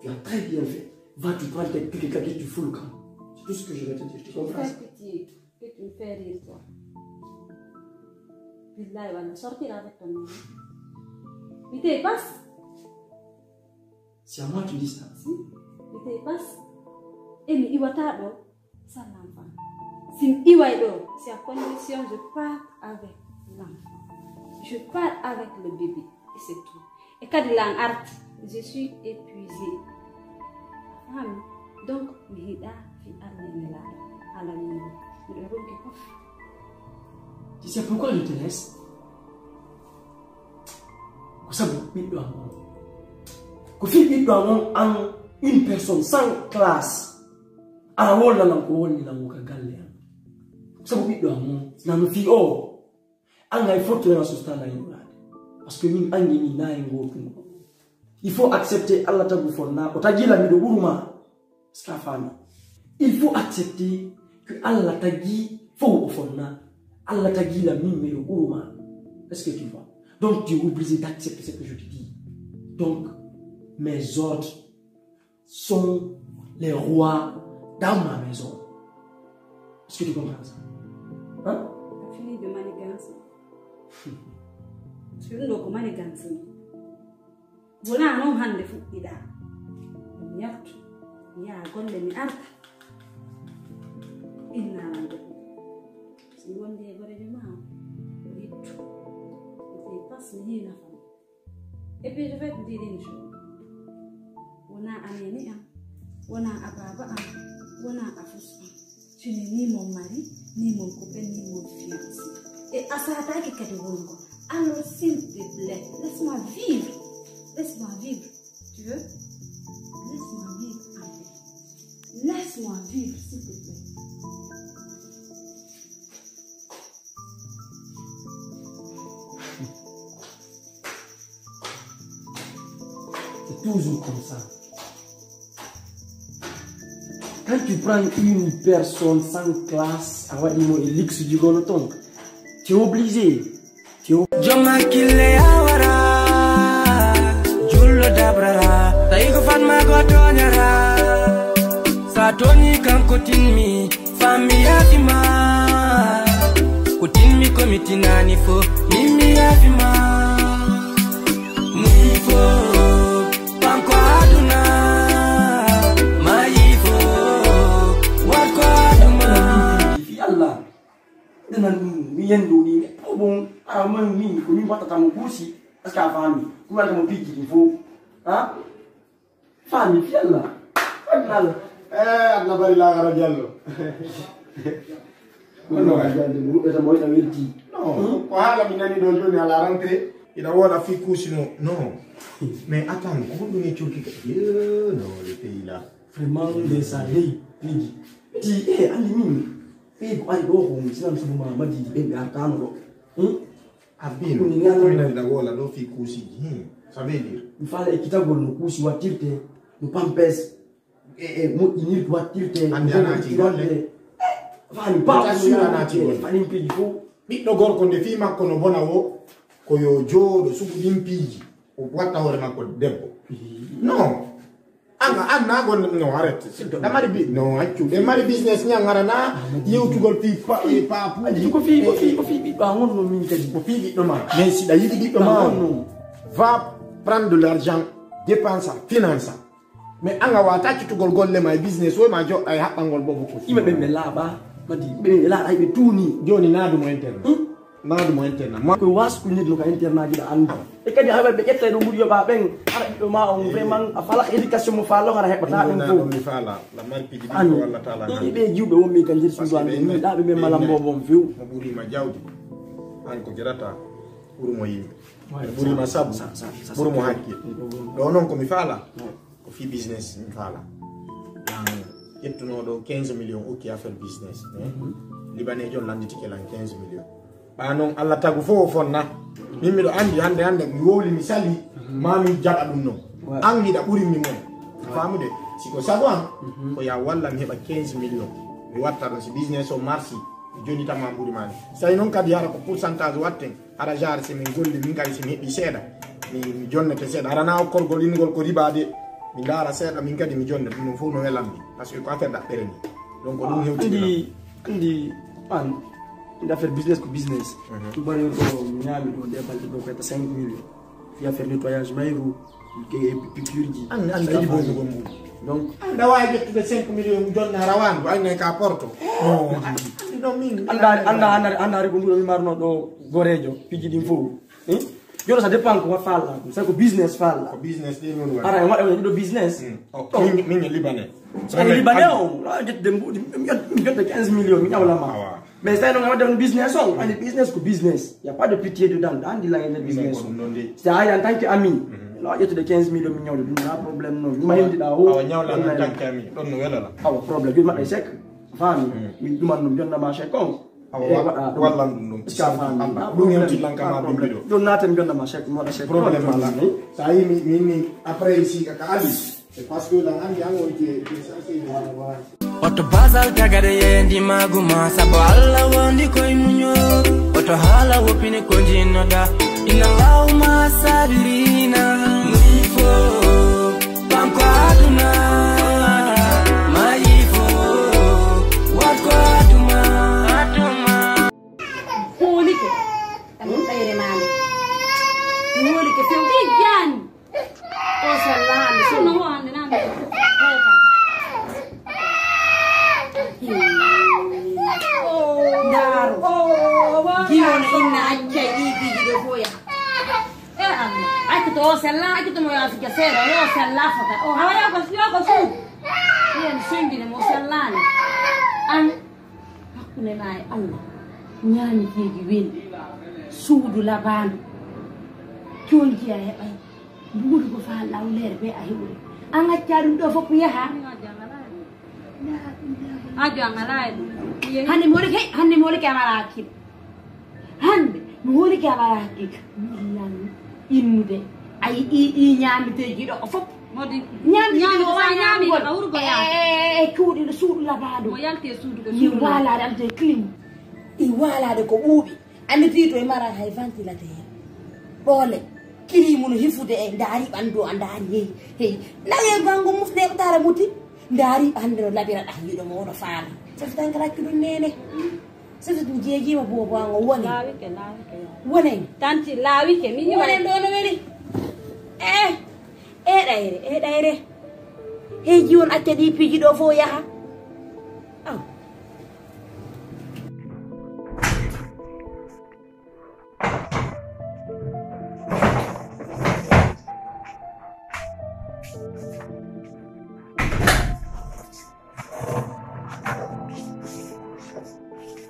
Tu as très bien fait. Va, tu prends tes trucs et que tu fous le camp. C'est tout ce que je vais te dire. Tu comprends ça? Fais pitié, que tu me fais rire, toi. Billahi, on va sortir avec ton nom. Mi te passe. C'est à moi que tu dis ça. Si, mi te passe. Et mi iwata ɗo. Salam femme. Si mi iway ɗo, c'est à condition je pars avec l'enfant. Je pars avec le bébé. Et c'est tout. E kadi lan arti, je suis épuisée. A faami? Donc, mi hiɗa fi Allah e Nelaaɗo. Haala wonde miɗo ronki fof. Tu sais pourquoi je te laisse? Ko sabu ɓiɗɗo am on. Ko fii ɓiɗɗo am on, an, une personne sans classe. Aɗa wolna lan ko wolni lan ko ka galle am. Ko sabu ɓiɗɗo am on, nano fii o. An hay fottu en a sustana yimɓaade. Parce que min anndi min na en gootungo. Il faut accepter Allah tagu fonna, o tagi lan miɗo ɓuru ma. Est-ce que a faami? Il faut accepter que Allah tagi fof o fonna. Allah tagi lan min miɗo ɓuru ma. Est-ce que tu vois? Donc tu es obligé d'accepter ce que je te dis. Donc mes ordres sont les rois dans ma maison. Est-ce que tu comprends ça? Hein? T'as fini de manigancer. Parce que ɗum ɗo ko manigance ni. Wonaa noon hannde fuɗɗiɗaa. Mi yaltu, mi yaha golle, mi arta. Inna lan ko ɗum. Si mi wondi e gorejo ma o, o yettu. Mi tawi pas mi yii nafa. Et puis, je vais te dire une chose. Wonaa a neene am, wonaa a baaba am, wonaa a fus am. Tu n'es ni mon mari, ni mon copain, ni mon fiancé. Et a saataaki kadi wongo. Alors, s'il te plaît, laisse-moi vivre. Laisse-moi vivre. Tu veux? Laisse-moi vivre en paix. Laisse-moi vivre, s'il te plaît. C'est toujours comme ça. Quand tu prends une personne sans classe, a waɗi mo e luxe du gono ton, tu es obligé. Tu es ob- Jom hakkille yawara, jullo dabrara, tawi ko fan ma ko tooñara. Sa A tooñi kanko tinmi, fammi yaafi ma. Ko tinmi ko mi tinani fo, min mi yaafi ma. Muyi fo, kanko aduna. Mayi fo, warko aduna. Fi Allah. Ɗenan mi yendo ni. Ko bon, ara man mi, ko min battata mo kuusi. Est-ce que a faami? Ko wata mo pijji ɗi fo. Ha? Faami, fi Allah. Faami Allah. Eh, Allah bari lagara Jallo. Ɗum ɗo a jande mo, ruɓɓeta mo, ina welti. Non, ko haala mi nani ɗo jooni à la rentrée. Ina wooɗa fii kuusi no, non. Mais attends, ko honɗum e curki ka? Yo, non, le pays là. Vraiment, ndeysaan, hey, miji. Ti, eh, anndi min. Ɓe ko ari ɗo ko mi sinan sabu ma Madidi ɓen ɓe artaano ɗo. Hmm? Abin, mi nani ɗa woola ɗo fii kuusiji. Hmm. Ça veut dire? Mi faala ekkitagol no kuusi wattirte, no pampes, e, e moƴƴinirde wattirte, anndi a naati golle. Eh, faami, baawo a naati golle. Faɗin piiji fof. Ɓiɗɗo gorko nde fii makko no bona wo, ko yo jooɗo sugu ɗin piiji, o watta hoore makko debbo. Non. An, an na gon-, no, arrête. Ɗa mari bi-, no, accu. Ɓe mari business ñan harana, yewtugol fii pa-, e papu. Aji ko fii, ko fii, ko fii ɓiɗɗo an wonno min kadi. Ko fii ɓiɗɗo ma. Mais si ɗa yiɗi ɓiɗɗo ma on, va prendre de l'argent, dépense, finance. Mais an a wata accitugol golle ma e business o ma joɗɗa e haɓɓangol bobo ko. Yimɓe ɓen ɓe laaɓa, madi, yimɓe ɓen ɓe laaɓa, ɓe tuuni. Jooni naadu mo internet. Hmm? Naadu mo internat. Ma- Ko wasku nit no ka internat ji ɗa annda. E kadi haɓa ɓe ƴetta e ɗo ɓuri yoɓa ɓen. Ara ɓiɗɗo ma on vraiment a fala éducation mo falo hara heɓata ɗum fof. Mi fala la marpiji ɗi ko walla tala. Ɗo ɓe jiwɓe wonmi ka nder suudu an mi ɗaɓe ɓe malam bobo on few. Mo ɓuri ma jawdi. An ko jerata ɓuri mo yimɓe. Ɓuri ma sabu. Ɓuri mo hakkil. Ɗo noon ko mi fala. Ko fii business mi faala. An ƴettunooɗo quinze millions okki affaire business. Libaneejo on lannditike lan quinze millions. Ɓaa noon Allah tagu fof o fonna. Min miɗo anndi hannde hannde mi wowli mi sali ma mi jaɓa ɗum noon. An hiɗa ɓuri mi mon. Faamude si ko sago an ko ya walla mi heɓa quinze millions. Mi watta ɗum si business o marsi mi jonnita ma mburi ma ni. So tawi noon kadi hara ko pourcentage watten. Hara genre si min golli min kadi si mi heɓi seeɗa mi, mi jonnete seeɗa. Hara na okkorgol ingol ko riba de. Mi ndaara seeɗa min kadi mi jonne ɗum ɗum fof no welammi parce que ko affaire ɗaɓɓere ni. Donc ko ɗum hewtidina. Anndi, anndi an inde affaire business ko business. Ɗum ɓaɗi ko mi ñaami ɗo nde balɗe ɗo ko etta cinq millions. Fi affaire nettoyage mayru, piqûre ji. An, an kadi bonugol mum. Donc an ɗa waawi ƴettude cinq millions jonna rawandu anne ka porto. Anndi ɗon min annda annda annda hari ko nduɗo mi marno ɗo goreejo piiji ɗin fof. Joɗo ça dépend ko falla ɗum c'est ko business falla. Ko business ɗi noon waɗi. Ara en waɗa ɗiɗo business. Min min libanais. So en libanais on a ƴettude mbuɗi mi ƴetta quinze millions mi ñawlama. Mais so tawi noon a waɗde on business on anndi business ko business y a pas de pitié dedans ɗa anndi langue nder business. Si a ari en tant que ami no a ƴettude quinze millions mi ñawde ɗum na problème noon ma hewdiɗa o. Awa ñawla en tant que ami ɗon no welala. Awa problème ɗum maɓɓe chèque. Faami min ɗuman ɗum jonnama chèque on. Awa wallan ɗum ɗum. Ɗum hewti lan kama ɗum ɗiɗo. Ɗum naten jonnama chèque mi waɗa chèque problème ala. Sa yi min ni après ici kaka ali. C'est parce que lan anndi an on ke. Oto basal tagade yendi maguma sabo Allah wondi koye muño. Oto haala wopini ko jinnoda. Inna Allahumma sabirina. Muyi fo kanko aduna. Mayi fo watko aduma. Hoolike. Ɗayre maande. Hoolike few. Tijjani. O sallaami. Sunna o hannde nan. Ndaaro. Giwon inna accay ɗi biji ɗo foya. E Allah. Accu to o sella, accu to mo yaafi ja seeɗa, yo sella fota. O hawa yo ko yo ko suudu. Yen sendine mo sellani. An hakkunde ma e Allah. Ñaami keeji weli. Suudu labaandu. Conji a heɓay. Mbuuɗu ko faa lawleere bee a heɓude. An accaa ɗum ɗoo fof yaha. Ajo an alaa e ɗum. Hannde mi holike, hannde mi holike a mara hakkil. Hannde mi holike a mara hakkil. Mi lan innude. A yi ɗi, ɗi ñaamiteeji ɗo fof. Modi ñaamiteeji ɗo waa ñaamigol. E cuuɗi ɗo suudu labaaɗo. Mo yalti e suudu ko suudu. Waalaade am te clim. I waalaade ko ɓuuɓi. Anndi tiito e mara hay ventilateur. Ɓoole. Kirimu no hifude e ndaari ɓanndu o a ndaari hey hey. Nawi e gango mufde e ɓataara muti. Ndaari hannde no laɓira ɗah yiɗo mo wono faala. Safi tan kala ki ɗum nene. Safi ɗum jeejiima boobo an o woni. Laawike, laawike. Wonen. Tanti laawike, mi yiwa. Wonen ɗo no weli. Eh, eh ɗayre, eh ɗayre. Heeji on acca ɗi piiji ɗo fof yaha. Aw.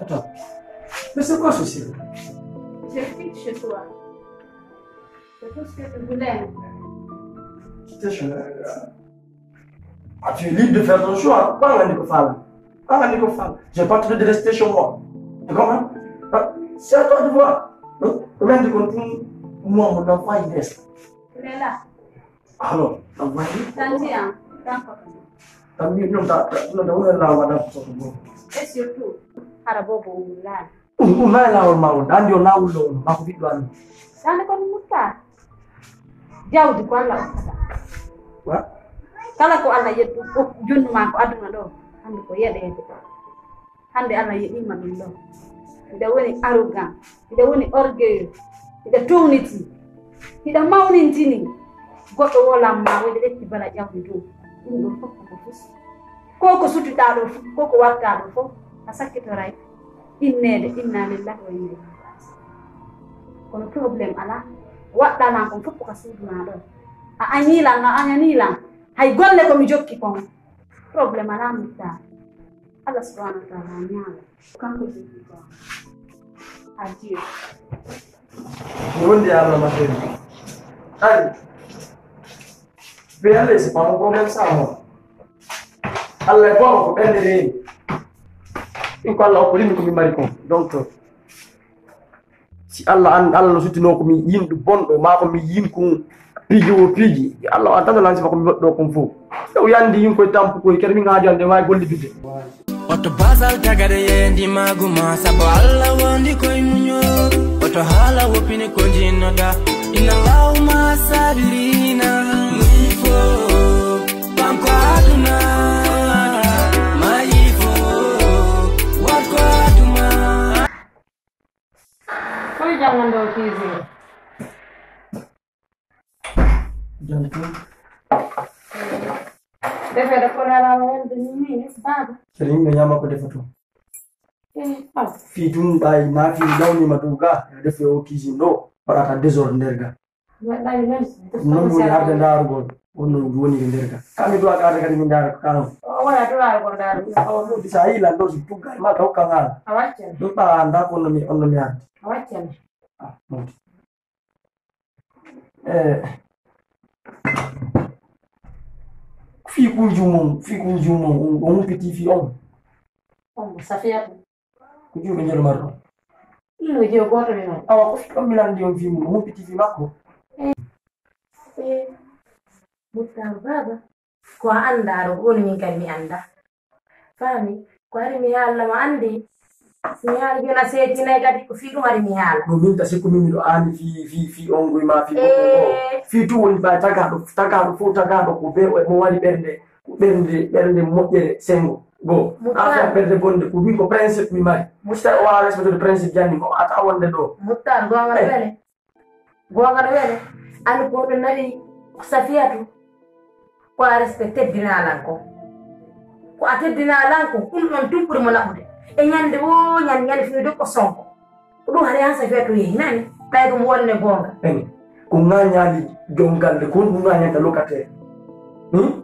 Attends. Mais c'est quoi ce cirque? Je quitte chez toi. C'est tout ce que tu voulais. Quitter chez moi. Ah, tu es libre de faire ton choix. Pas un handicap. Pas un handicap. J'ai pas trop de rester chez moi. Tu comprends? Ah, c'est à toi de voir. Hein? Au moins, tu comprends. Moi, mon enfant, il reste. Il est là. Alors, envoyez. Tanti, hein? D'accord. Tan mbi non ta non ta wona lawa da ko ko. Et surtout, hara bobo wulani. Ɗum ɗum nayi laawol maa won, anndi o laawol ɗo won, maa ko ɓiɗɗo anndi. Sande kon mutta. Jawdi ko Allah okkata. Wa? Kala ko Allah yeddu, okku junnu maa ko aduna ɗo, hannde ko yeɗeede. Hannde Allah yeɗiima ɗum ɗo. Hiɗa woni arrogant, hiɗa woni orgueilleux, hiɗa towniti, hiɗa mawnintini. Goɗɗo wolamma, woni ƴetti bala ƴawdi dow. Ɗum ɗo fof ko fus. Ko ko suttuɗaa ɗo fof, ko ko waɗtaa ɗo fof, a sakkitoray inneede inna lillahi wa inna ilayhi raji'un. Kono problème alaa, waɗɗaa lan kon fof ko ka suudu maa ɗo. A añii lan, a añanii lan. Hay golle ko mi jokki kon. Problème alaa, Muktar. Allah subhanahu wa taala ñaala. Kanko jogii kon. Adieu. Mi wondi e Allah ma feewi. Ari. Be Allah, c'est pas mon problème ça, moi. Allah e gooto ko ɓernde reeni. Ɗum ko Allah okkorimmi ko mi mari kon. Donc, si Allah an, Allah no suttinoo ko mi yimɗo bonɗo, maa ko mi yim ko piiji o piiji, Allah o an tan lan si ko mi woɗɗo kon fof. Taw yandi yim koye tampu koye, kadi min haaju ande waawi golliddude. Oto basal tagade yendi maguma, sabo Allah wondi koye muño. Oto haala wopini ko jinnoda, inna Allahumma sabirina. Muñ fo, banko aduna, mayi fo, wat ko aduma. Koye jangande o cuisine. Jam tan. Defeede ko lalaama welde ni, ni, ni, baaba. Kadi yimɓe ñaama ko defato. Eh, aw. Fii tun ɓaayi ma fii lawnima dow ga, ya defe o cuisine ɗo, waɗata désordre nder ga. Waɗɗaani noon. Noon woni arde ndaarugol, on no woniri nder ga. Kami duwa ka arde kadi min ndaara ko kanon. O wona duwa ko ndaara. Awa ɗo disa yi lan ɗo so tugga ma taw kan ala. A waccan. Ɗum ɓa anda ko on no mi, on no mi arde. A waccan. Ah, mawti. Eh, fii kun jumum, fii kun jumum, on, on humpiti fii on. On Safiyatu. Ko juuɓe njelo marɗo. Ɗum no jeyo gooto mi noon. Awa, ko fii on mi lanndi on fii mum, humpiti fii makko. Eh, eh, Muttar baaba. Ko a anndaa ɗo, ko woni min kadi mi anndaa. Faami, ko ari mi haalna mo anndi. Si mi haali jooni a seetinay kadi, ko fii ɗum ari mi haala. No min ta sikku min miɗo aani fii, fii, fii on nguy ma fii goɗɗum goo. Eh. Fii tun woni ba tagaaɗo, tagaaɗo fof tagaaɗo ko be, mo wari ɓernde, ko ɓernde, ɓernde moƴƴere senngo. Goo. Mo affaire ɓernde bonde, ko min ko principe mi mari. Mo tawi o waawaa respectude principe janni, ko a taa wonde ɗo. Muttar, goonga no wele. Goonga no wele. Anndi ko ɓe mari Safiyatu. Ko a respect teddinaa lan ko. Ko a teddinaa lan ko, ɗum ɗon tun ɓuri mo naɓude. E ñande woo ñande, ñande fii dokko sonko. Ko ɗum hari han Safiyatu yehi, nani? Ɓay ko mo wonne goonga. Ene, ko ŋaañaali jom galle, ko ɗum ŋaañanta locataire. Hmm?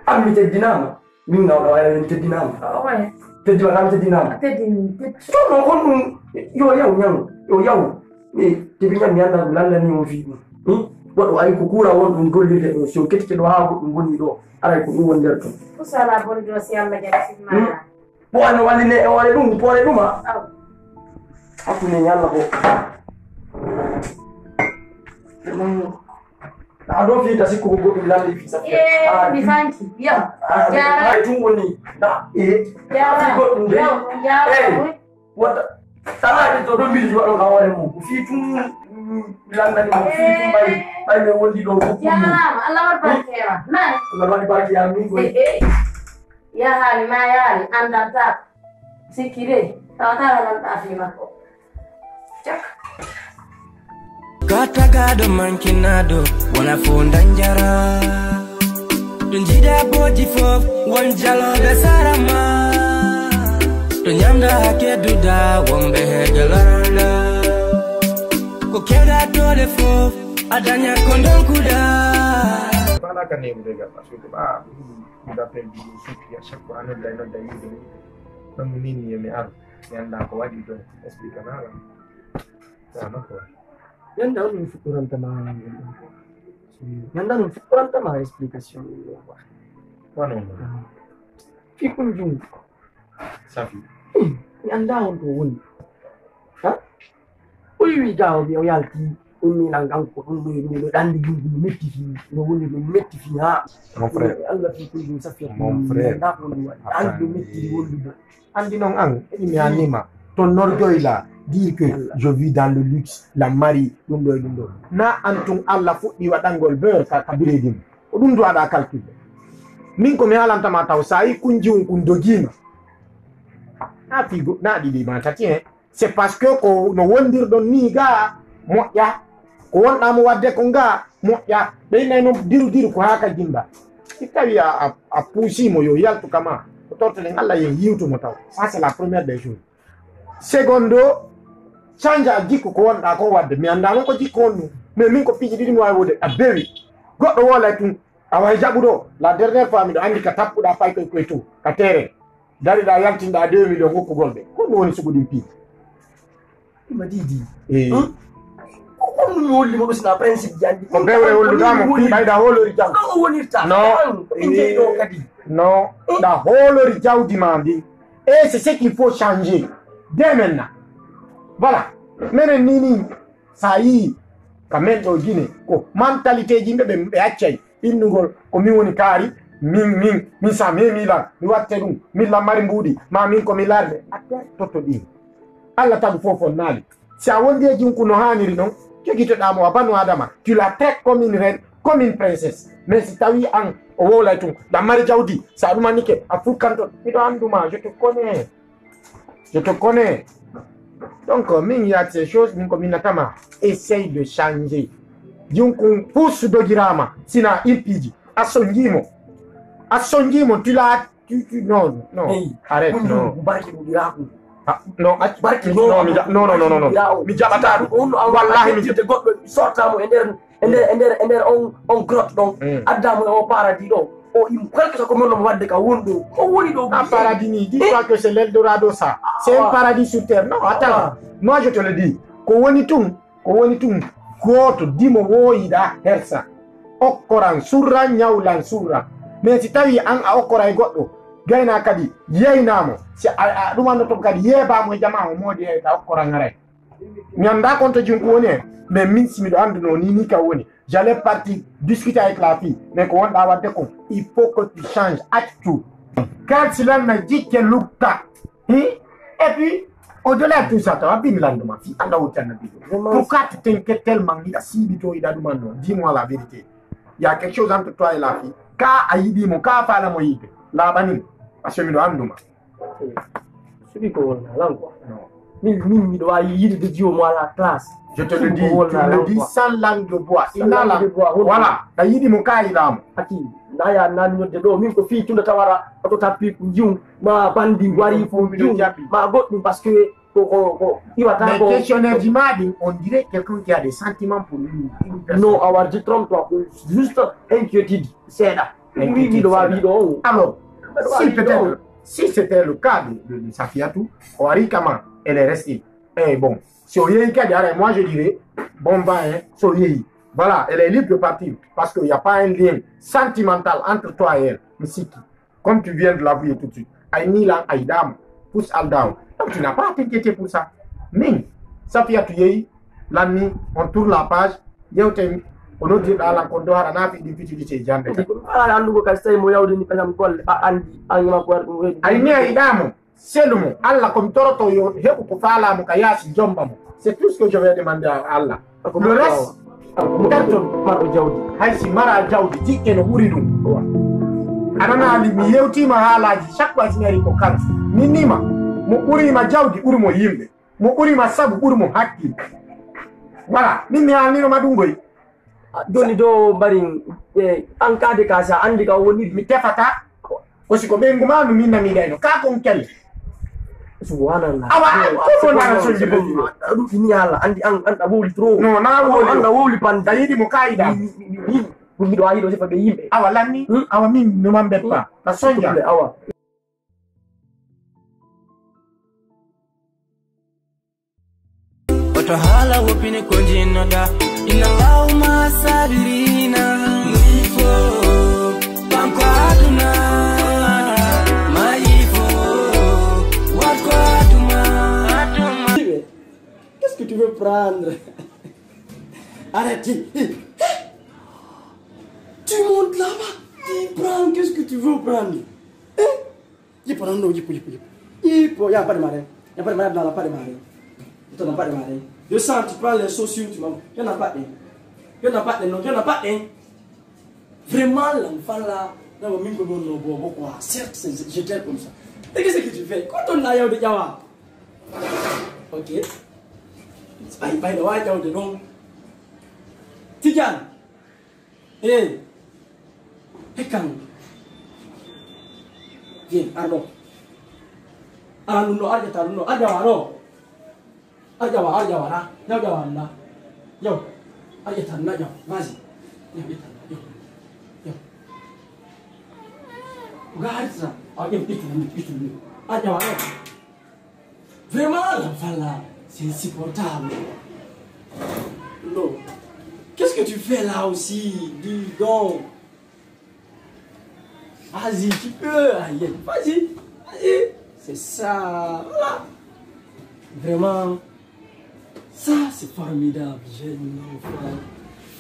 An mi teddinaama. Min ngawɗo wayla min teddinaama. Oye. Teddi ma kam teddinaama. Teddini, teddi. Ɗum ɗon kon ɗum yo yaw ñaw, yo yaw. Mi tebi ñam mi annda ko lallani on fii ɗum. Hmm? Goɗɗo ayi ko kuura won ɗum gollirde ɗo, si on kettike ɗo haa goɗɗum woni ɗo, aray ko ɗum woni nder ton. Ko sala bonde o si Allah jaɓi sima. Hmm? Ko ano walline e hoore ɗum, poore ɗuma. Aw. Hakkune ñalla ko. Ɗum A ɗo fii ta sikkugo goɗɗum lamɗi fii safiya. Eh, mi fanti. Yo. Jaara. Ay tun woni. Da. Eh. Jaara. Goɗɗum de. Yo, jaara. Eh. Wata. Tara de to ɗo mbiɗi waɗo ka hoore mum. Ko fii tun landani mo fii tun ɓay. Ɓay ɓe wondi ɗo ko. Jaaraama. Allah waɗ barke ma. Nan. Allah waɗ barke ya min ko. Eh, eh. Yahaali ma yahaali, anndantaako. Sikki dey, tawata a nanɗaa fii makko. Cak. Ka tagaaɗo mankinaaɗo, wona fo ndanjara. Ɗo njiɗa booji fof, won jalooɓe sarama. Ɗo ñamda kedduɗa, wonɓe hegelorla. Ko kewɗa doole fof, a dañat ko ndonkuɗa. Voilà, kan yewtude gal, parce que ko ɓa, ɗum, ɗum, ɗum appel du Sophie, à chaque fois, a nodda, a nodda, yimɓe ni. Ɗum ni, ni, mi ar, mi annda ko waɗi ɗo, explique na, la. Sa non quoi. Mi annda on mi fuɗɗoranta ma, mi annda on mi fuɗɗoranta ma explication. Wano non. Fii kun jungo. Safi. Hmm, mi annda on to woni. Ha? O wi'i ga o wi'a o yalti, ummi lan kanko ɗum ɗo e ɗum ɗo ɗandi jungo no metti fii, no woni no metti fii ha. Mon frère. Allah fii kun jungo Safiya. Mon frère. Mi annda ko ɗum waɗi. Ɗandi no metti wondude. Andi non an, mi annima. Ton orgueil là, dire que je vis dans le luxe, la mari, ɗum ɗo e ɗum ɗo. Na an tun Allah fuɗɗi waɗangol beurre ka, ka biredin. Ko ɗum to aɗa calcul. Min ko mi haalantama taw sa yi kunji un kun dogima. Na figo, na ɗiɗi ma tati, hein. C'est parce que ko no wondirɗon ni ga moƴƴa. Ko wonɗa mo wadde ko ga moƴƴa. Ɓeynay no diru diru ko haa ka jimba. Si tawi a, a, a puusimo yo yaltu kama, ko tortoɗen Allah yen yiwtu mo taw. Ça, c'est la première des choses. Secondo, change a jikku ko wonɗa ko wadde. Mi annda non ko jikku on ɗum. Mais min ko piiji ɗiɗi mi wawi wode a bewi. Goɗɗo wolay tun. A wawi jaɓuɗo. La dernière fois miɗo andi ka tappuɗa pay koy koy to. Ka tere. Dariɗa yaltinɗa deux millions gokkugol ɓe. Ko ɗum woni sugu ɗin piiji? Ima didi. Eh. Hmm? Ko ɗum mi holli mo ɗo sina principe ji andi. Ko bewre holludamo fii ɓayda hoolori jam. Ko wonirta. No. An, ko ɓe jeyi ɗo kadi. No, ɗa hoolori jawdi ma ndin. Et c'est ce qu'il faut changer. Dès maintenant. Voilà. Menen ni ni, sa yii, ka men ɗo Guinée, ko mentalité ji yimɓe ɓe, ɓe accay innugol, ko min woni kaari, min, min, min sa memi lan, mi watte ɗum, min lan mari mbuuɗi, ma min ko mi larde. A pertoto ɗin. Allah tagu fof on naali. Si a wondi e junku no haaniri non, jogitoɗa mo a banu Adama, tu la traites comme une reine, comme une princesse. Mais si tawi an o wowlay tun, ɗan mari jawdi, sa ɗumanike, a fukkanto, miɗo anduma, je te connais. Je te connais. Donc, min, il y a ces choses, min ko min natama, essaye de changer. Junku pusu dogirama, sina impiji, a sonjimo. A sonjimo, tu la Tu, tu, non, non. Hey, arrête, non. Barki ɗum ɗiraku. Ah, non, acc-, barki non, mi ja-, non, non, non, non, non. Mi jaɓata ɗum. Wallahi, mi jaɓata. Goɗɗo sorta mo e nder, e nder, e nder, e nder on, on grotte ɗon. Mm. Adda mo e o paradis ɗo. O im, quelque soit ko mon no wadde ka wonɗo. Ko woni ɗo? Ah, paradis ni, dis pas que c'est l'Eldorado ça. C'est un paradis sur terre. Non, attends. Moi, je te le dis. Ko woni tun, ko woni tun, gooto dimo wooyiɗa hersa. Okkoran surran, ñawlan surran. Mais si tawi an a okkoray goɗɗo, gayna kadi yeynamo. Si a, a ɗum annoto kadi yeebamo e jama o moodi yeyta okkoran aray. Mi annda kon to junku woni hen. Mais min si miɗo annduno ni, ni ka woni. J'allais partir discuter avec la fille. Mais ko wonɗa wadde kon, il faut que tu changes. Accu. Kal silan na jikke lukka. Hmm? Et puis, au-delà de tout ça, tawa bin landuma fi Allah o tanna bi. Vraiment. Pourquoi tu t'inquiètes tellement, il a si bito, il a demandé, dis-moi la vérité. Il y a quelque chose entre toi et la fille. Ka a yiɗi mo, ka fala mo yiɗde. La bani. Parce que mi ɗo anduma. Suɗi ko wonna lan quoi. Non. Min, min miɗo wawi yiɗude jiwo mo ala classe. Je te le dis, tu le dis sans langue de bois. Sans langue de bois, voilà. A yiɗi mo ka yiɗamo. Aki, na ya nani nodde ɗo. Min ko fi tunda tawara, oto tappi ko jiw, ma bandi wari ko jiw, ma goɗɗum parce que ko, ko, ko iwata ko. Mais questionnaire ji ma ɗin, on dirait quelqu'un qui a des sentiments pour lui, une personne. Non, a war, je trompe toi, ko juste inquiétude seeɗa. Inquiétude seeɗa. Ɗum wi miɗo wawi ɗo on. Alors, si peut-être, si c'était le cas de, de, de Safiatou, o ari kama, elle est restée. Eh bon, si o yehi kadi, ara, moi je dirais, bon va, hein, si o yehi. Voilà, elle est libre de partir. Parce qu'il n'y a pas un lien sentimental entre toi et elle. Mi sikki. Comme tu viens de l'avouer tout de suite. Ay ni lan, ay dam. Pousse al down. Donc tu n'as pas à t'inquiéter pour ça. Min, Safiatou yehi, lanni, on tourne la page. Yewten, o noddirɗa lan kon do hara nafi ɗin fitiri ce jande ka. Ala andugo kadi tawi mo yawdini kañam golle, a andi, an ma ko waɗi ɗum reedu. Ay ni a yiɗamo. Selu mo, Allah ko mi toroto yo heɓu ko faalamo ka yaasi jomba mo. C'est tout ce que je vais demander à Allah. Le reste, personne. Marɗo jawdi. Hay si mara jawdi, jikke no ɓuri ɗum. A nanaali mi yewtiima haalaaji, chaque fois si mi ari ko kala. Min nii ma, mo ɓuriima jawdi ɓuri mo yimɓe. Mo ɓuriima sabu ɓuri mo hakkil. Voilà, min mi haalnino ma ɗum goy. Ah, jooni do mbarin, eh, an kaade ka sa anndi ka woni. Mi tefata. Ko si ko ɓeyngu ma no min namiɗa ino. Ka kon kelle. Subhanallah. Awa, eh, ko ɗo nana sonji ɗum. Ɗum ini Allah, anndi an, an a wowli trop. No, na wowli. An a wowli pande. Da yiɗi mo kaayida. Mi, mi, mi, mi, mi, miɗo ayiɗo sefa ɓe yimɓe. Awa lanni, hmm? Awa min no man beppa. Hmm? Na sonja. Awa. Oto haala woppini ko jinnoɗa. Inna Allahumma sabirina. Ifo, banko aduna. Ma ifo, warko aduma. Qu'est-ce que tu veux prendre? Arrête. Tu montes là-bas. Tu prends, qu'est-ce que tu veux prendre? Hein? Jippo tan ɗo, jippo, jippo, jippo. Jippo, ya paɗe ma ɗen. Ya paɗe ma ɗen, ya paɗe ma ɗen. Ito ɗon paɗe ma ɗen. Deux cents, tu prends les chaussures, tu m'en-, yo na paɗe. Yo na paɗe, non, yo na paɗe. Vraiment, l'enfant là, non, min ko non, non, bon, bon, quoi. Certes, c'est, je t'aime comme ça. Et qu'est-ce que tu fais? Quand on a eu de Jawa. Ok. Bye, bye, bye, bye, non. Tidiane. Ee, hikka non. Viens, ar ɗoo. Ala ɗum ɗoo, ar ƴetta ɗum ɗoo, ar ƴawa ɗoo. Ar ƴawa, ar ƴawa ɗaa. Yaw ƴawa ɗum ɗaa. Yaw. Ar ƴetta ɗum ɗaa, ƴaw. Vas-y. Yaw, ƴetta ɗum ɗaa, yaw. Yaw. Ko ga artata. A ƴew, ƴettu ɗum, ƴettu ɗum. Ar ƴawa ɗoo. Vraiment, l'enfant là, c'est insupportable. Non. Qu'est-ce que tu fais là aussi? Dis donc. Vas-y, tu peux. Aïe, aïe, vas-y, vas-y. C'est ça. Voilà. Vraiment, ça, c'est formidable. Jeune enfant.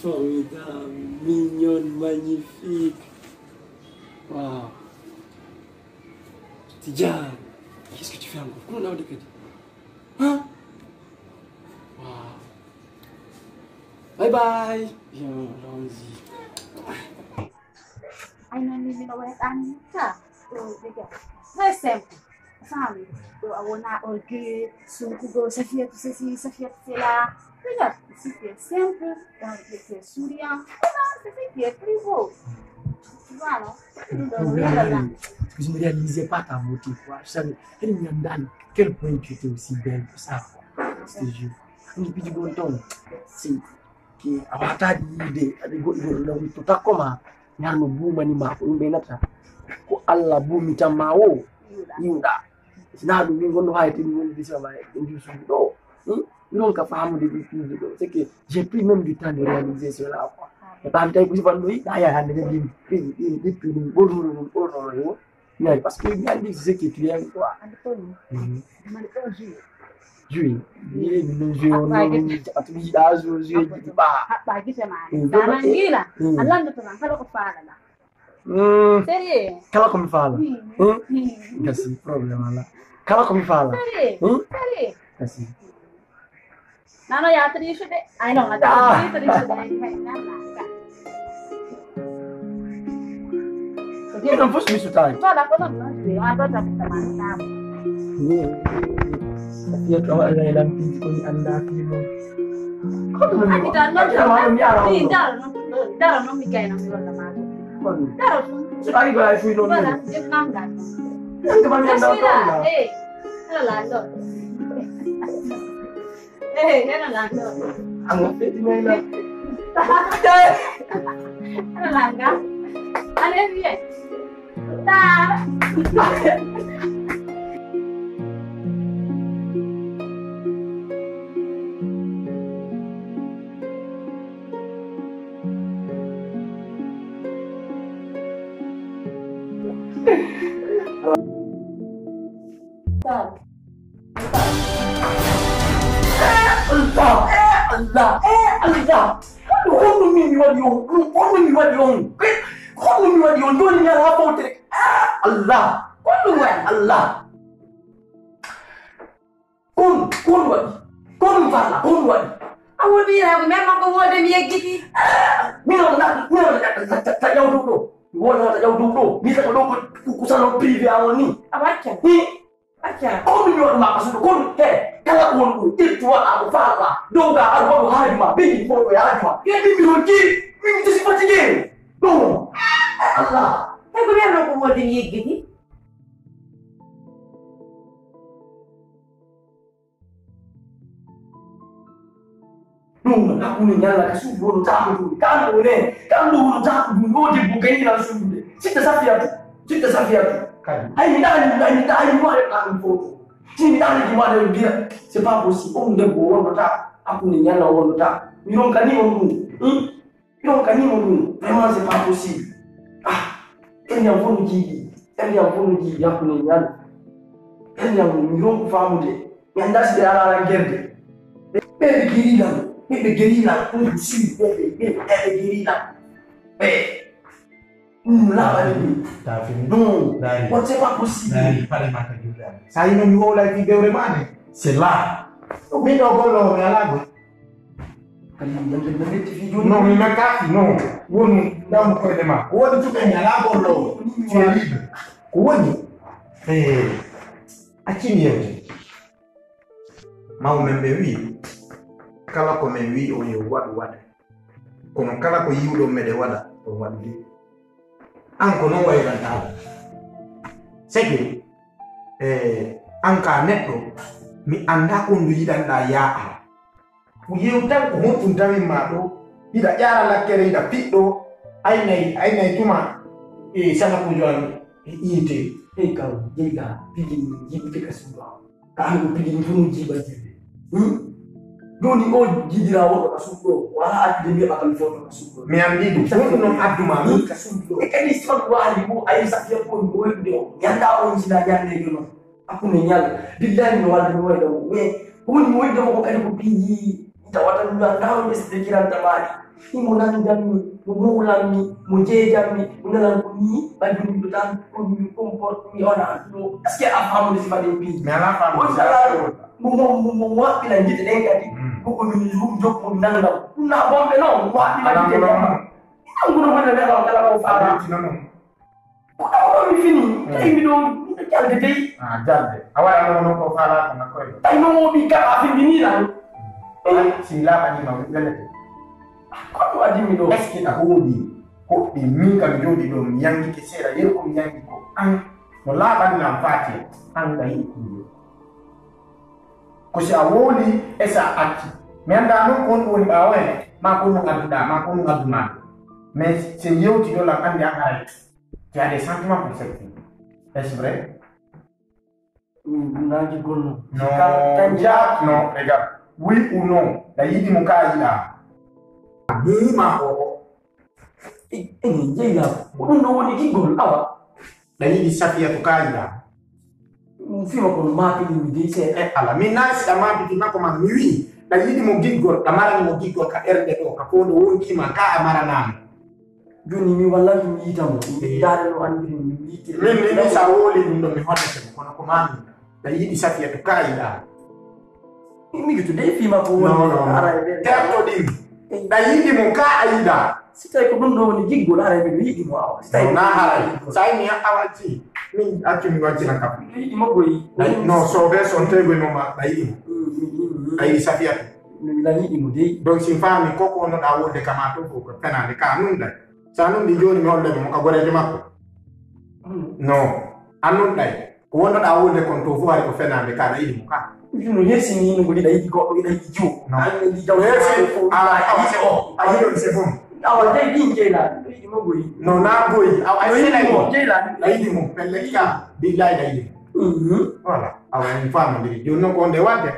Formidable. Mignonne, magnifique. Waouh. Tidiane, qu'est-ce que tu fais encore? Ko ɗum nawde kadi? Hein? Wow. Bye bye. Bien, allons-y. Ay, non, min mino wayɗan ka. Ɗo, déjà. Très simple. Femme, ɗo a wona orgueil, sunkugo, Safiyatu ceci, Safiyatu cela. Regarde, ici, tu es simple, donc tu es souriant. Voilà, c'est ce qui est plus beau. Tu vois, non? Ɗum ɗo, non, non, non. Parce que je ne réalisais pas ta beauté, quoi. Je savais, je ne me demandais quel point tu étais aussi belle que ça, quoi. Je te jure. Ɗum piji gon toon. Si, ki a waataade yiide, aɗa goɗɗi goɗɗi law, to takko ma, ñarno buumani ma, ko ɗum ɓeynata. Ko Allah buumi tan ma o, yiwɗa. Sinaa ɗum, min gonno haa e tini woni disa ma e nder suudu ɗo. Hmm? Ɗum ka faamude ɗi piiji ɗo. C'est que j'ai pris même du temps de réaliser cela, quoi. E paami tawi ko sifanno yiɗa yaha hannde kadi ɗin piiji ɗin ƴettu ɗum ɓornude ɗum ɓornono ɗum. Mi ari parce que mi anndi c'est ce que tu aimes, quoi. Andi ko ni? Mhm. Mani ɗo jui. Jui. Ye min non jui on non min jaɓata mi yiɗa jui jui jiɗi ɓa. Haɓɓa gite ma. Eh, sa nangi la. Mm. A landoto tan kala ko faalaɗa. Mm. Sérieux. Kala ko mi faala. Mm. Mm? Mm. Gasi, problème ala. Kala ko mi faala. Sérieux. Mm? Sérieux. Gasi. Nano ya triche de. Ay non, a triche, triche de. Ay, ay, nana. Ko ɗum fof mi sutaani. Voilà, ko ɗum ɗon. Yo a ɗon tan ko ma. Yeto Allah e lampiiji ko mi anndaa fii mum. Ko ɗum mi Andi dal non. Daro non. Daro non mi gayna mi walla ma. Kon. Daro ɗum. So tawi ko ay fii ɗon. Voilà, ɗum nangal. Ɗum ko mi anndaa ɗum. Eh, voilà ɗum. Eh, heno lanɗo. Anga feti mai na. Heno langa. Ane vie. Ta. Ta. Eh, Allah! Eh, Allah! Eh, Allah! Honno min mi waɗi on? Ɗum honno mi waɗi on? Eh, honno mi waɗi on? Jooni mi alaa fowtere. Eh, Allah! Honno mi waɗi? Allah! Kon, kon waɗi? Kon fala, kon waɗi? A woni ɓiira ko même ko wonde mi yeggiti. Eh, min on na, min on na, ta, ta, ta, ta, yawtu ɗo. Mi wona wata ƴaw dow ɗo. Mi tawa ɗo ko, ko, ko salon privé a woni. A wacca. Hi. Acca. Ko mi waɗu ma ka suudu kon. He, kala ko woni ɗum, ittu waɗa ko faala. Dow ga ar waɗu haaju ma, bindi fof ɗo e haaju ma. Ke bimbi hon ki, min je suis fatigué. Ɗum. Allah. He ko wiyatnoo ko wonde mi yeggiti? Ɗum noon, hakkunde ñalla ka suudu wonno taako ɗum. Ka ɗum ne, ka ɗum wonno taako ɗum. Ɗo debbo gaynaa suudu de. Sitta Safiyatu, sitta Safiyatu. Kadi. Ay, mi ɗaani, mi ɗaani, mi ɗaani, mi waɗa ɗum fof. Si mi ɗaani, mi waɗa ɗum mbira. C'est pas possible. On debbo wonno taako. Hakkunde ñalla wonno taako. Mi ronkani on ɗum. Hmm? Ɗum ka nimo ɗum, vraiment, c'est pas possible. Ah, ɓernde am fof no jiiɗi, ɓernde am fof no jiiɗi hakkunde ñande. Ɓernde am, mi ronku faamude. Mi anndaa si ɓe alaa lan gerde. Ɓe, ɓe, ɓe gerilan, ɓe, ɓe gerilan, ɗum ko siri, ɓe, ɓe, ɓe, ɓe, ɓe gerilan. Ɓe, ɗum no laaɓani ɗum. Tafin. Non, Dari. On, c'est pas possible. Dari, paɗe ma ka juuɗe am. Sa yino mi wowlay fi bewre ma ne, c'est là. Min ɗo gollo mi alaa goy. Kadi yimɓe ɓe metti fii jooni. Non, mi mettaaki, non. Wonu, ndamu koyɗe ma. Ko woni cuɓe mi alaa golloowo. Tu es libre. Ko woni? Eh, accin yewte. Mawɓe men ɓe wii, kala ko men wii on yo waɗu, waɗe. Kono kala ko yiwɗon meɗen waɗa, on waɗu de. An ko non wayrantaa ɗum. C'est que, eh, an ka neɗɗo, mi anndaa ko ndu yiɗanɗaa yaa ara. Ko yeewtan ko honɗum tawin ma ɗo, hiɗa ƴaara lakkere, hiɗa piɗɗo, aynay, aynay tuma e sanakuujo an e iite. Hey, kaw, jeyɗa, piji min jiɓi te ka suudu am. Ka an ko piji min fof no jiiɓa jiɓe. Hmm? Jooni o jiidiraa wonɗo ka suudu ɗo, wala accude mi heɓa kam fewto ka suudu ɗo. Mi anndi ɗum, ɗum ɗum noon addu ma ɗum ka suudu ɗo. E kadi si on waali mo, a yi Safiya ko mi woytude o. Ñannda on sina ñannde jono. Hakkunde ñal, billahi no walde mi woyda mo. Mais ko woni mi woyda mo ko kadi ko piiji tawata mi annda on ɓesde kiranta maaɗi. Imo nanndammi, mo mowlammi, mo jeejammi, mo nalan ko nii, ɓanndu min ɗo tan, ko mi comporte mi on an ɗo. Est-ce que a faamude si faɗen piiji? Mi alaa faamude. On si alaa mo, mo, mo, mo waɗɗina gite ɗen kadi. Mm. Ko ko min ɗum jokku nanndam. Ɗum na bonɓe non, mo waɗɗina gite ɗen. Ina nguno wonde nde ɗon kala ko faala. Ko ɗaw ɗo mi fini. Mm. Tawi mi ɗo, miɗo jalde dey. Ah, jalde. A waɗa noon noon ko faala ko na koy. Tawi noon o ɓi gaɗa findini lan. Mm. Eh. Si laaɓani ma welete. Ah, ko ɗum addi mi ɗo. Est-ce que a hooli? Ko ɗi min kam jooɗi ɗo mi yangike seeɗa, yeru ko mi yangi ko an. No laaɓani lan faati an ka yiɗi ɗum. Ko si a wowli e si a acci. Mi anndaa noon ko honɗum woni ɓaawo heen, maa ko honɗum adduɗaa, maa ko honɗum addumaa. Mais si en yewtii ɗo, lan anndi an haray. Tu as des sentiments pour cette fille. Est-ce vrai? Mm, naaji gonno. Non, jaat, non, regarde. Oui ou non? Ɗa yiɗi mo kaa yiɗaa? Muuma o. E, e, jeyna, ko ɗum ɗo woni giggol, awa. Ɗa yiɗi Safiyatu kaa yiɗaa? Ɗum fima kono maapini mi dey seeɗa. E, ala, min nayi si ɗa maapiti makko ma, mi wi'i, ɗa yiɗi mo giggol, ɗa marani mo giggol ka ɓernde ɗo, ka foodo wonki ma, ka a maranaama. Jooni mi walla mi yiita mo, mi daare no anndiri mi yiiti. Min, min, min sa wowli ɗum ɗo, mi hollete mo, kono ko maami. Ɗa yiɗi Safiyatu kaa yiɗaa? Miɗo to dey fii makko woni. Non, non, non. Ara e nder. Terɗo ɗin. Eh. Ɗa yiɗi mo kaa a yiɗaa? Si tawi ko ɗum ɗo woni giggol, ara miɗo yiɗi mo awa. Si tawi non, na haray. Sa inni a wacci. Min accu mi waccina kam. Miɗo yiɗi mo goyi. Ɗa yi-, non, so be son tegoy mo ma, ɗa yiɗi mo. Mm, mm, mm, mm. Ɗa yiɗi Safiyatu. Miɗo yiɗi mo dey. Donc, si faami ko ko wonnoɗaa wolde kama to ko, ko fenaande ka nun ɗay. Sa nun ɗi jooni mi holle mo ka goreejo makko. Mm. Non. An nun ɗay. Ko wonnoɗaa wolde kon to fof hari ko fenaande ka, aɗa yiɗi mo ka. Ɗum no yersini yimɓe ngo hiɗa yiɗi goɗɗo, hiɗa yiɗi jiwo. Non. An ndi jaw yersini fof, a, a, a, a, a, a, c'est bon. Awa dey ɗin jeyla, ɗum yiɗi mo goyi. Non, na goyi. Awa, a yiɗi mo, jeyla. A yiɗi mo, pellet ka, billahi a yiɗi mo. Mhm. Voilà. Awa, en faamondiri. Jooni noon ko nde wadde.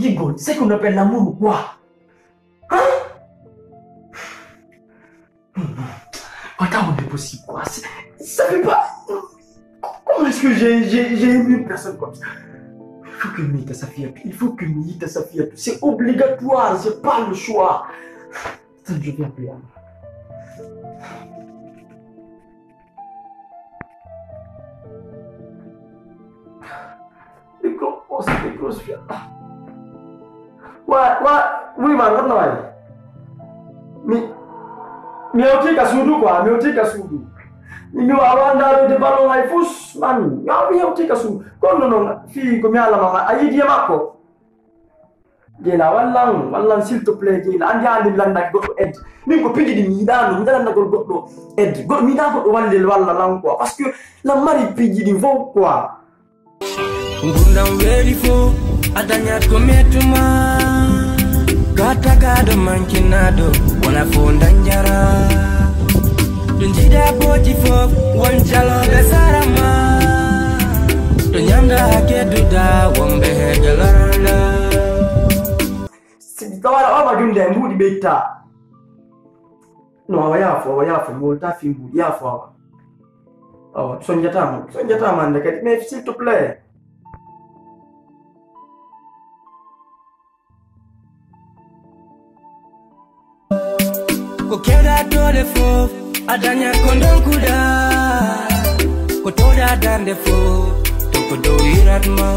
Digo, c'est qu'on appelle l'amour ou quoi? Hein? Non, non. Attends, on est possible, quoi. C'est- Ça fait pas. Comment est-ce que j'ai j'ai- j'ai aimé une personne comme ça? Il faut que Mita Safia. Il faut que Mita Safia. C'est obligatoire, j'ai pas le choix. Attends, je vais appeler Anna. Décroche, décroche, fiya. Wa, wa, wima, ɗon no wayi. Mi, mi hewti ka suudu quoi, mi hewti ka suudu. Mi, mi wawa ndarude ballon hay fus, man. Yo, mi hewti ka suudu. Kono non, fi ko mi ala ma, a yiɗi e makko. Jeyla, wallan, wallan, s'il te plaît, Jeyla. Andi hande mi landaki goɗɗo aide. Min ko piiji ɗi mi yiɗano, mi landa goɗɗo aide. Goɗɗo, mi yiɗa goɗɗo wallel walla lan quoi. Parce que lan mari piiji ɗi fof quoi. Ngurdam weeli fof, a dañat ko mettuma. Ka tagaaɗo mankinaɗo, wona fof dañjara. Ɗo jiiɗa booji fof, won calooɓe sara ma. Ɗo ñamda kedduɗa, wonɓe heejo loranda. Si mi tawara o ma junde e mbuuɗi ɓeyta. No, awa yaafo, awa yaafo, mi wolta fi mbuuɗi, yaafo awa. Awa, soñjatama, soñjatama hande kadi, mais s'il te plaît. Ko kewɗa doole fof, a dañat ko ndonkuɗa. Ko towɗa darnde fof, to ko dow irat ma.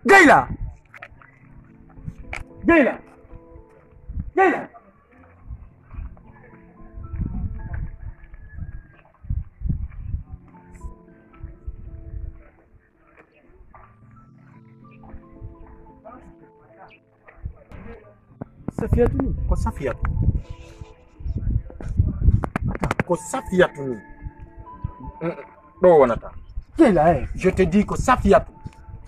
Gayla! Gayla! Gayla! Safiyatu ni? Ko Safiyatu. Ko Safiyatu ni. Mm, ɗo wonata. Kela, eh. Je te dis ko Safiyatu.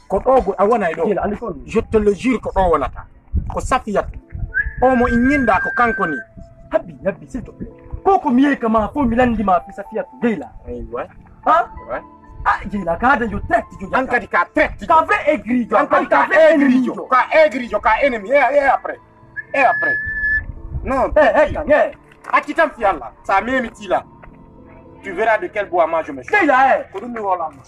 Ko ɗo go-, a wona e ɗo. Kela, andi kon. Je te le jure ko ɗo wonata. Ko Safiyatu. O mo in ñinda ko kanko ni. Habbi, habbi, s'il te plaît. Ko ko mi yehi ka ma, fof mi landi ma fi Safiyatu. Gayla. Eywa. Ha? Ouais. Ah, Gayla, ka dañjo traite jo. An kadi ka traite. Ka vrai aigri jo. An kadi ka aigri jo. Ka aigri jo, ka ennemi. Et, et après? Et après? Non. Eh, eh, kan, eh. Acci tan fi Allah, sa memi tila. Tu verras de quel bois moi je me chauffe. Déjà, eh. Ko ɗum mi wolama.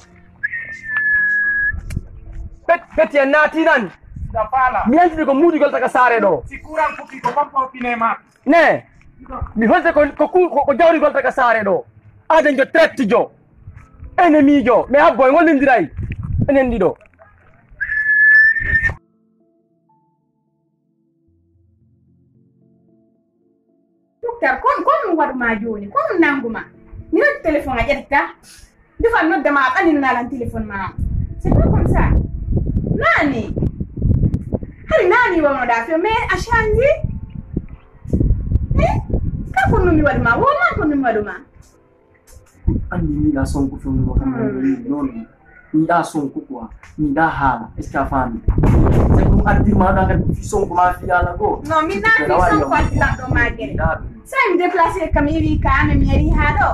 Bet, bet en naati nan. Da fala. Mi yantini ko muudi golta ka saare ɗo. Si kuran fuki ko pompo pine ma. Ne. Mi holte ko, ko, ku- ko, ko jawri golta ka saare ɗo. Aden jo traite jo. Ennemi jo. Mais habbo e ngol nindiray. Enen ɗiɗo. Docteur, kon kon ɗum waɗu ma jooni, kon ɗum nangu ma. Mi noddi téléphone a ƴetta. Defan nodda ma a ɓanina lan téléphone ma. C'est pas comme ça. Nani? Hari nani wawnoɗa few mais a change. Eh? Ka kon ɗum mi waɗu ma, wo ma kon ɗum mi waɗu ma. Anni miɗa sonko fewnuno kam non. Miɗa sonko quoi. Miɗa haala. Est-ce que a faami? C'est pour addir ma ɗa kadi fi sonko ma fi haala goo. Non, mi na fi sonko addilan ɗo ma gere. Sa mi déplacé kam iwi ka ame mi ari ha ɗo.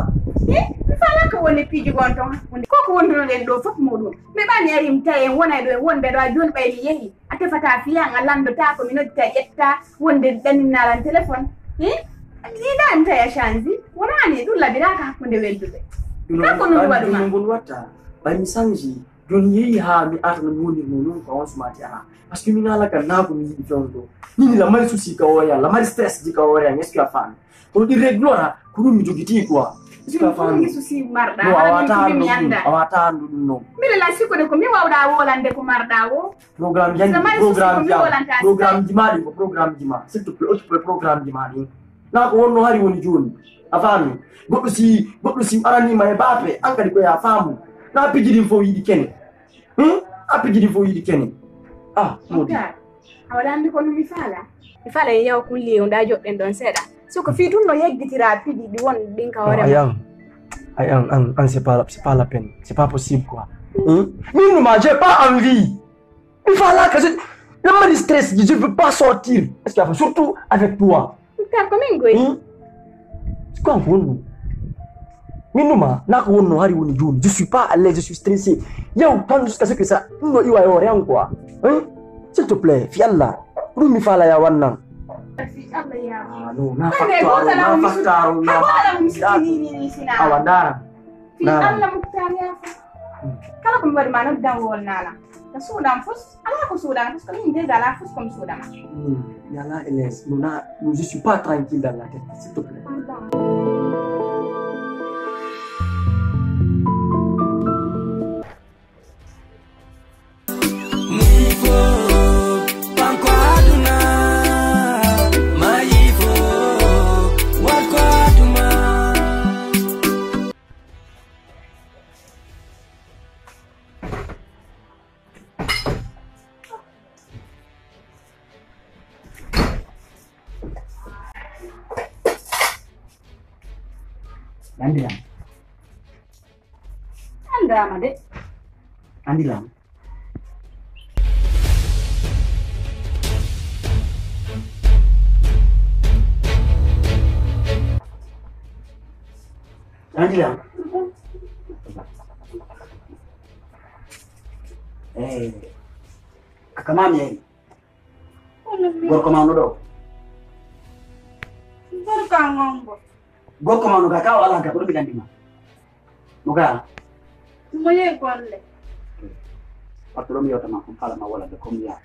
Eh? Mi fala ko woni piiji gon ton hakkunde. Ko ko wondunoɗen ɗo fof muɗum. Mi ɓami ari mi tawi en wona ɗo en wonɓe ɗo a joni ɓay mi yehi. A tefata fiyan a lanndota ko mi noddita ƴetta wonde ɗaninnalan téléphone. Hi? Yiɗa mi tawi a change. Wonani ɗum labiraka hakkunde welduɓe. Kanko non waɗuma. Ngun watta. Ɓay mi change. Joni yehi ha mi arta no mi wonirno non ko on sumati aha. Parce que mi nala kan na ko mi yiɗi fewndo. Nini la mari souci ka oya, la mari stress di ka oya, est-ce que a faami? Kono ɗi réglora ko ɗum mi jogiti quoi. Est-ce que a faami? Ɗum ko souci marɗa. No a wata andu ɗum, a wata andu ɗum non. Mbiɗa la sikkude ko mi wawɗa wolande ko marɗa o. Programme janngi programme jam programme ji ma ɗin ko programme ji ma s'il te plaît occupe programme ji ma ɗin. Na ko wonno hari woni joni. A faami? Goɗɗo si goɗɗo si aranima e bape an kadi ko ya faamu. Na piji ɗin fof yiɗi kene. Hmm? A piji ɗin fof yiɗi kene. Ah, modi. A waɗa anndi ko no mi faala? Mi faala en yawa kulli e ndaa joɗɗen ɗon seeɗa. So ko fii tun no yeggitira piɗi ɗi won ɗin ka hoore ma. Ayan, ayan, an, an, c'est pas, c'est pas la peine. C'est pas possible quoi. Hmm? Min ma, j'ai pas envie. Mi faala ka, la mari stress, je veux pas sortir. Est-ce qu'il y a surtout avec toi? Docteur, ko min goy. Hmm? Ko an ko wonno. Min numa, na ko wonno hari woni joni. Je suis pas à l'aise, je suis stressé. Yaw tan jusqu'à ce que ça ɗum ɗo iwa e hoore an quoi. Hein? S'il te plaît, fi Allah. Ɗum mi faala ya wannan. Fi Allah ya. Ah non, na faktaro, na faktaro, na. Awa ndara. Fi Allah Muktar ya. Kala ko mi waɗi ma noddan wol nala. Ka suuɗam fus. Alaa ko suuɗa, parce que min déjà la fus comme suuɗa ma. Hmm, yala Hélène, nous na, nous je suis pas tranquille dans la tête, s'il te plaît. Andilam. Andama de. Andilam. Andilam. Eh, akamami yari. Gorko mawno ɗo. Gorko an on bo. Gorko mawno ga ka o ala ga ko ɗum mi landima. Mo ga. Mo ye golle. Patron mi yewta ma ko kala ma wala de comme ya.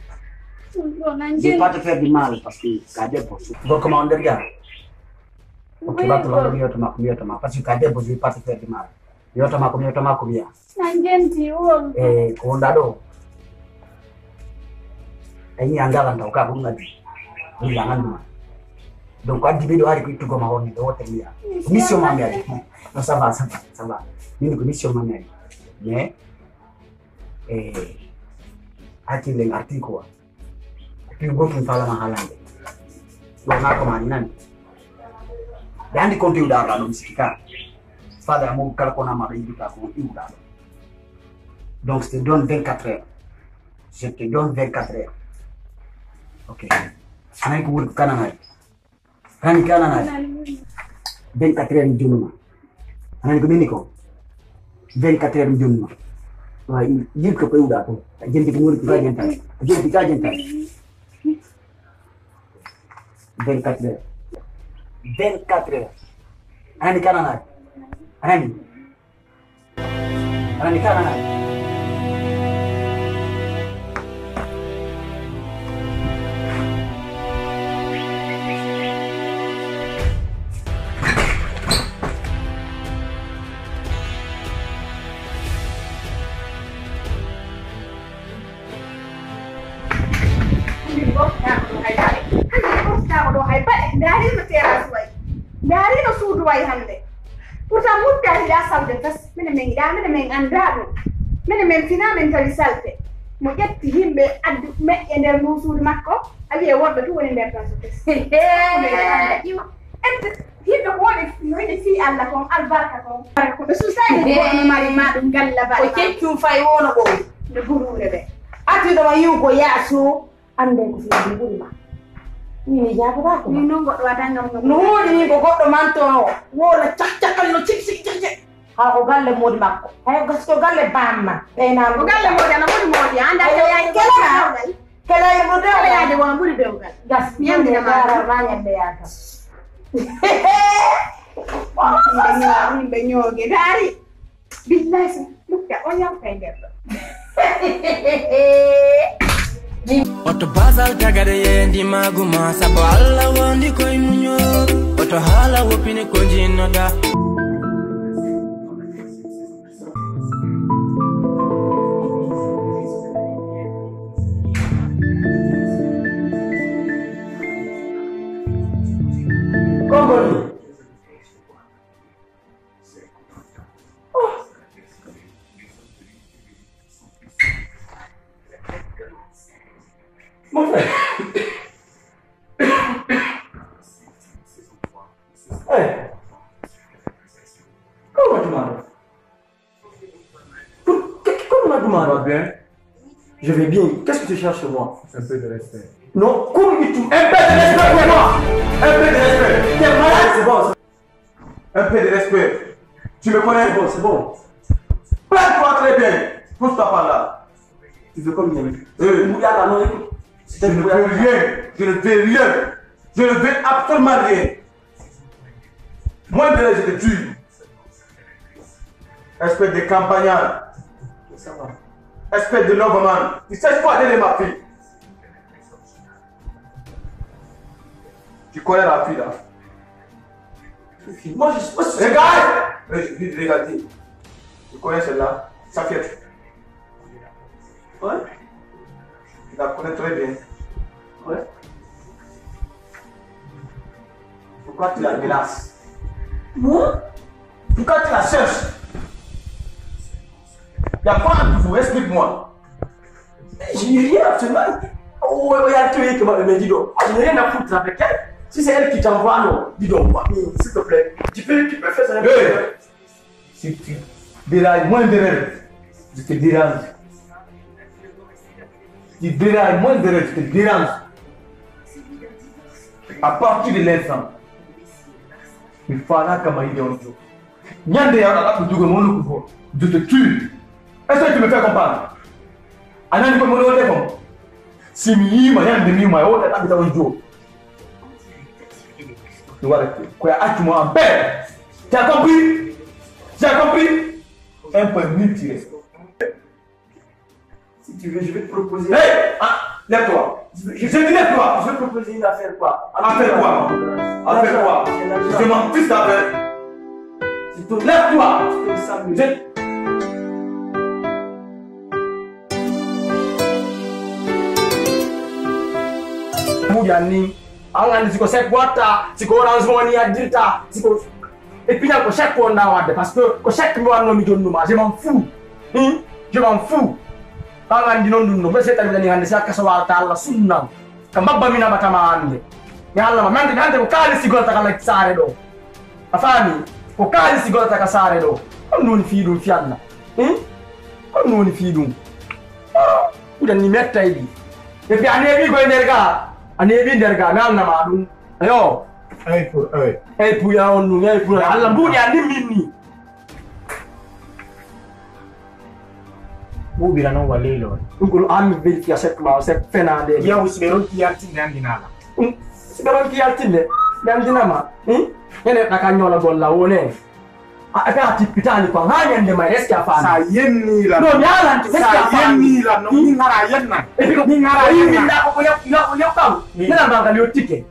Je vais pas te faire du mal parce que ka debbo. Gorko ma on der ga. Ok, patron mi yewta ma ko mi yewta ma parce que ka debbo je vais pas te faire du mal. Yewta ma ko mi yewta ma ko wiya. Na jenti won. E ko wonda ɗo. Ay ni angala ndaw ka ko ɗum addi. Ni la nganduma. Donc addi ɓe ɗo ari ko ittugo ma wonni ɗo wote wiya. Mission ma mi ari. No ça va ça va ça va. Min ko mission ma mi ari. Mais eh hakkille arti quoi. Puis gotum falama halande. Ɗo na ko mani nani. Ɓe andi konti uɗa ɗa ɗum siki ka. Fada mo kala ko nama ɗo yiɗuɗa ko iwɗa ɗo. Donc je te donne vingt-quatre heures. Je te donne vingt-quatre heures. Ok. Anay ko wurko kananay. Rani ka nana. Vingt-quatre heures jonuma. Rani ko mini ko. Vingt-quatre heures jonuma. Wa yirka ko iwɗa ko. Jenti ko woni ka jenta. Jenti ka jenta. Vingt-quatre heures. Vingt-quatre heures. Ani kanana. Ani. Ani kanana. Hannde mi ɓortaako ɗo hay baɗe. Hannde mi ɓortaako ɗo hay baɗe. Ndaari no terrasse wayi. Ndaari no suudu wayi hannde. Pourtant, muttaa hiɗa salde tas. Minen min ngiɗaa, minen min anndaa ɗum. Minen min finaa, min tawi salte. Mo ƴetti yimɓe, addi meƴƴe nder nduu suudu makko, a wi'e worɓe tun woni nder tan so tesi. Ente, yimɓe ko woni, no yiɗi fii Alla kon, albarka kon. Barka kon. Ɓe suusaani ko no mari ma ɗum galla baɗe. O ceccum fay wono ko. Nde guruure ɓe. Ati ɗo yiw ko yaaso, annde ko fii ɗum ɓuri ma. Min mi jaabataako ma. Min non goɗɗo waɗa ngam no. No woodi min ko goɗɗo manto o. Wona cak cakal no cik cik cik cik. Haa ko galle moodi makko. Hay ko gas ko galle bamma. Ɓe naan. Ko galle moodi, ana moodi moodi. Anda ko yaay kela. Kela e mo dewgal. Kela yaade wona ɓuri dewgal. Gas mi yandina ma. Dara ma ñande yaaka. Yimɓe ñoo-, yimɓe ñooge. Daari. Billahi, so lukka, on yalta e nder ɗo. Oto basal tagade yendi maguma, sabo Allah wondi koy muñor. Oto hala wopini ko jinnoda. Kongol. Mon frère. Hey. Comment tu m'as Pour- que- Comment tu m'as Tu vas bien? Je vais bien. Qu'est-ce que tu cherches chez moi? Un peu de respect. Non, comme tu... Un peu de respect pour moi. Un peu de respect. T'es malade, c'est bon. Un peu de respect. Tu me connais? C'est bon, c'est bon. Plaque-toi très bien. Pousse-toi par là. Tu veux combien? Euh, Mouya, là, non, écoute. Je ne veux rien. Je ne veux rien. Je ne veux absolument rien. Moins de l'air, je te tue. Espèce de campagnard. Espèce de loverman. Tu sais quoi, derrière ma fille? Tu connais la fille là? Moi, je suis pas... Regarde! Re- re- Regarde. Tu connais celle-là? Sa fille. Ouais. Tu la connais très bien. Ouais. Pourquoi tu la menaces? Moi? Pourquoi tu la cherches? Il y a quoi entre vous? Explique-moi. Je n'ai rien absolument. Oh, oh, il y a un truc que m'a dit donc. Je n'ai rien à foutre avec elle. Si c'est elle qui t'envoie, non. Dis donc, quoi. S'il te plaît. Tu peux, tu peux faire ça. Hey! Si tu dérailles moins de rêve, je te dérange. Tu dérailles moins de rêve, je te dérange. À partir de l'instant, il fallait que ma idée on jour. Ñande ya, on a du goût, mon goût, je te tue. Est-ce que tu me fais comprendre? Anani ko mon wonde kon. Si mi yiima ñande mi yiima, o wonde ɗaɓɓita on jour. Voilà, quoi, accu-moi en paix. Tu as compris? Tu as compris? Un point mille tiré. Si tu veux, je vais te proposer. Hey! Ah, lève-toi. Je, je, je dis lève-toi. Je vais te proposer une affaire, quoi. Affaire quoi? Affaire quoi? C'est l'argent. Je m'en fiche d'affaire. C'est ton... Lève-toi. C'est ton salut. Je... Mujani. An anndi si ko chèque watta, si ko Orange Money addirta, si ko, e piñal ko chèque wonɗa waɗde, parce que ko chèque mi wanno mi jonnuma, je m'en fous. Hmm? Je m'en fous. An anndi noon ɗum ɗo, mbeɗa seeɗa mi nani hannde, si hakka so waalata Allah sunnam. Ka mbabba mi naɓatama hannde. Mi haalnama, mi anndi, mi anndi ko kaalisi golata ka saare ɗo. A faami? Ko kaalisi golata ka saare ɗo. Honno woni fii ɗum fii Allah? Hmm? Honno woni fii ɗum? Oh, kuɗan ni mettay ɗi. Et puis a neeɓi koye nder ga. A neeɓi nder ga, mi annama ɗum. Ayo. Ay pour ay. Ay pour ya on ɗum, ay pour. Ya Allah mbuuɗi a nimmin ni. Ɓuuɓira noon wa leylo on. Ɗum ko no an mi vérifier chèque ma, chèque fenaande. Yahu si ɓe ronki yaltinde anndinaala. Ɗum, si ɓe ronki yaltinde. Gandinama, hmm? Ene ɗaka ñola golla wone. A, a, a tippitani ko ha ñande may, est-ce que a faami? Sa yenni lan. No, ñalan, est-ce que a faami? Sa yenni lan, no, hmm? Min hara yenna. Et puis ko, min hara yenna. Min da ko, ko yaw, yaw, yaw kam. Hmm. Nana ba ngal yottike.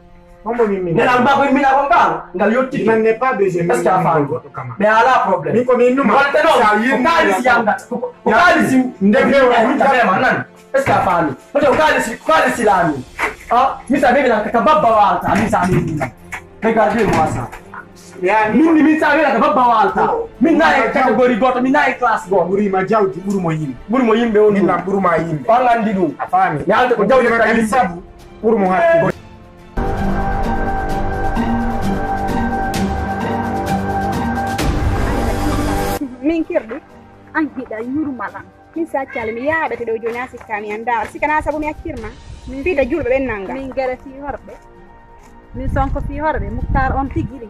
Hombo min min. Nana ba ko min ko ba ngal yottike. Nan ne pas besoin. Est-ce que a faami? Goɗɗo kama. Mais ala problème. Min ko min numa. Wala te non. Sa yenni lan. Ko kalisi yanga. Ko, ko kalisi. Nde fewa. Min ta bema nan. Est-ce que a faami? Parce que ko kalisi, ko kalisi lami. Ah, mi sa bebe na ka babba walta, mi sa bebe na. Regardez-moi ça. Min, min sa bebe na ka babba walta. Min na e catégorie goto, min na e classe goto. Ɓuri ma jawdi, ɓuri mo yimɓe. Ɓuri mo yimɓe on. Min na ɓuri ma yimɓe. On andi ɗum. A faami. Mi alta ko jawdi ma kadi sabu. Ɓuri mo hakki. Min kirɗi, an hiɗa yurma lan. Min si accali mi yaaɓete ɗo jooni a sikka mi anndaa. Sikka na sabu mi accirma. Min fiita fi- julɓe ɓen nannga. Min gere fii horɓe. Min sonko fii horɓe. Muktar on tigi ɗi.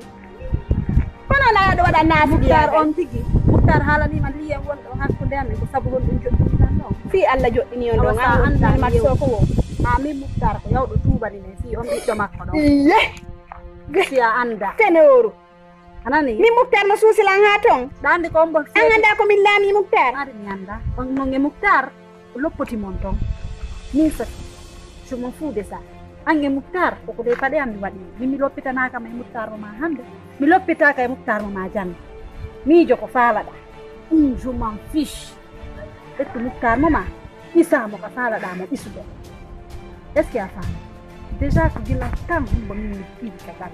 Kono na ɗo waɗa naafiki Muktar on tigi. Muktar haalaniima liyen wonɗo hakkunde amen ko sabu honɗum joɗɗini tan ɗon. Fii Alla joɗɗini on ɗon. Awa sa anndaa mat liyen. Soko wo. Haa min Muktar ko yawɗo tuubani men fii on ɓiɗɗo makko ɗon. Iye. Si a anndaa. Tenooru. A nani? Min Muktar no suusi lan haa ton. Ɗa anndi ko on mbo. An anndaa ko min laami Muktar? Ari mi anndaa. On non e Muktar, o loppoti mon ton. Min sa, je m'en fous de ça. An e Muktar, ko ko dee paɗe am mi waɗi. Min mi loppitanaaka ma e Muktar mo ma hannde. Mi loppitaaka e Muktar mo ma jannde. Miijo ko faalaɗa. Ɗum je m'en fiche. Ɓettu Muktar mo ma, ɓisaa mo ka faalaɗaa mo ɓisude. Est-ce que a faami? Déjà ko gila tan hombo min mi fiiri ka tan.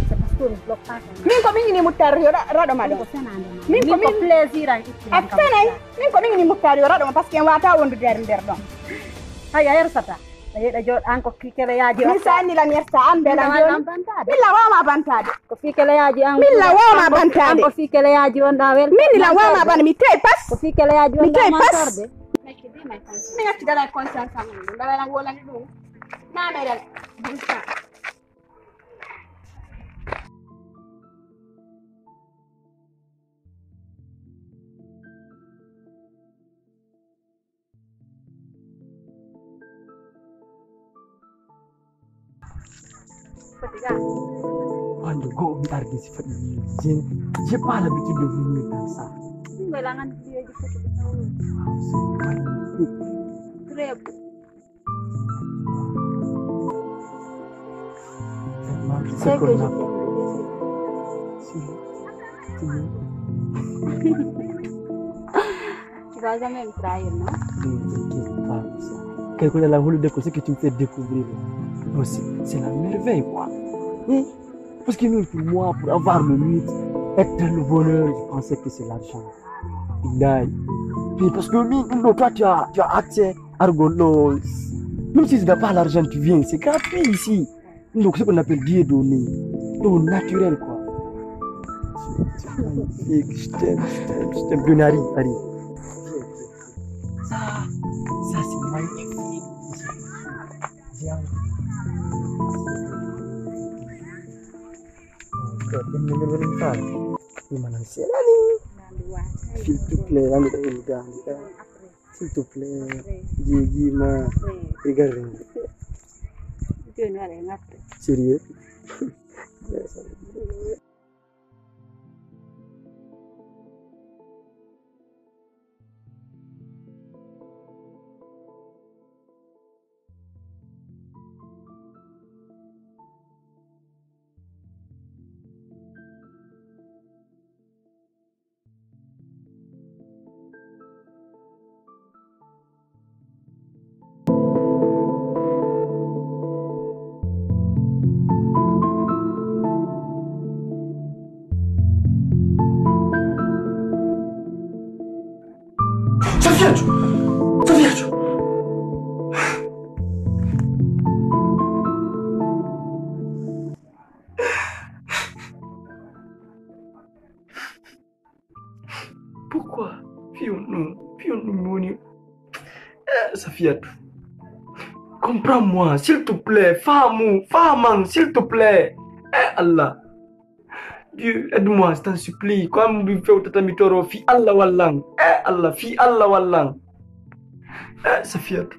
C'est parce que mi bloque pas kan. Min ko min ini Muktar yo ra-, raɗo ma ɗo. Min ko fenaande ma. Min ko min plaisir an itti. A fenay. Min ko min ini Muktar yo raɗo ma parce que en wata wondude nder nder ɗon. Hay a yersata. A yeɗa joɗ an ko ki keleyaaji. Min sa anni lan yersa an bela. Min lawa lan bantade. Min lawa ma bantade. Ko fii keleyaaji an. Min la wama bantade. An ko fii keleyaaji on ɗa wel. Min la wama ban mi tey pas. Ko fii keleyaaji on ɗa mantorde. Mi acci dala conscience am ɗum ɗa wala wolani ɗum. Na meɗen. Wande goo mi ardi si faɗi. J'ai, j'ai pas l'habitude de venir dans ça. Ɗum ko langan biyeji foto de tawo. C'est magnifique. Très beau. Vraiment, c'est que je t'aime. Si, si. Tu vas jamais me trahir, non? Ne t'inquiète pas. Kay ko yalla hulude ko ce que tu me fais découvrir là. Non, c'est, c'est la merveille, quoi. Hmm? Parce que nous, pour moi, pour avoir le mythe, être dans le bonheur, je pensais que c'est l'argent. Billahi. Puis parce que mi, non, toi, tu as, tu as accès à Argolo. Même si tu n'as pas l'argent, tu viens, c'est gratuit ici. Donc, ce qu'on appelle Dieu donné. Donc, naturel, quoi. C'est magnifique. Je t'aime, je t'aime, je t'aime. Donari, Ari. Ça, ça, c'est magnifique. J'ai envie. Encore une nouvelle fois. Il m'a lancé la ligne. S'il te plaît, on est dans une grande. S'il te plaît, Jiji ma, regarde-moi. Jooni waɗa e ŋatte. Sérieux? Safiatou! Safiatou! Pourquoi? Fii on ɗum, fii on ɗum mi woni. Eh, Safiatou. Comprends-moi, s'il te plaît. Faamu, faaman, s'il te plaît. Eh, Allah. Dieu, aide-moi, je t'en supplie. Ko an mi fewtata mi toro, fii Allah wallan. Eh, Allah, fii Allah wallan. Eh, Safiatou.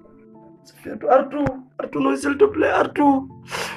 Safiatou, artu, artu non, s'il te plaît, artu.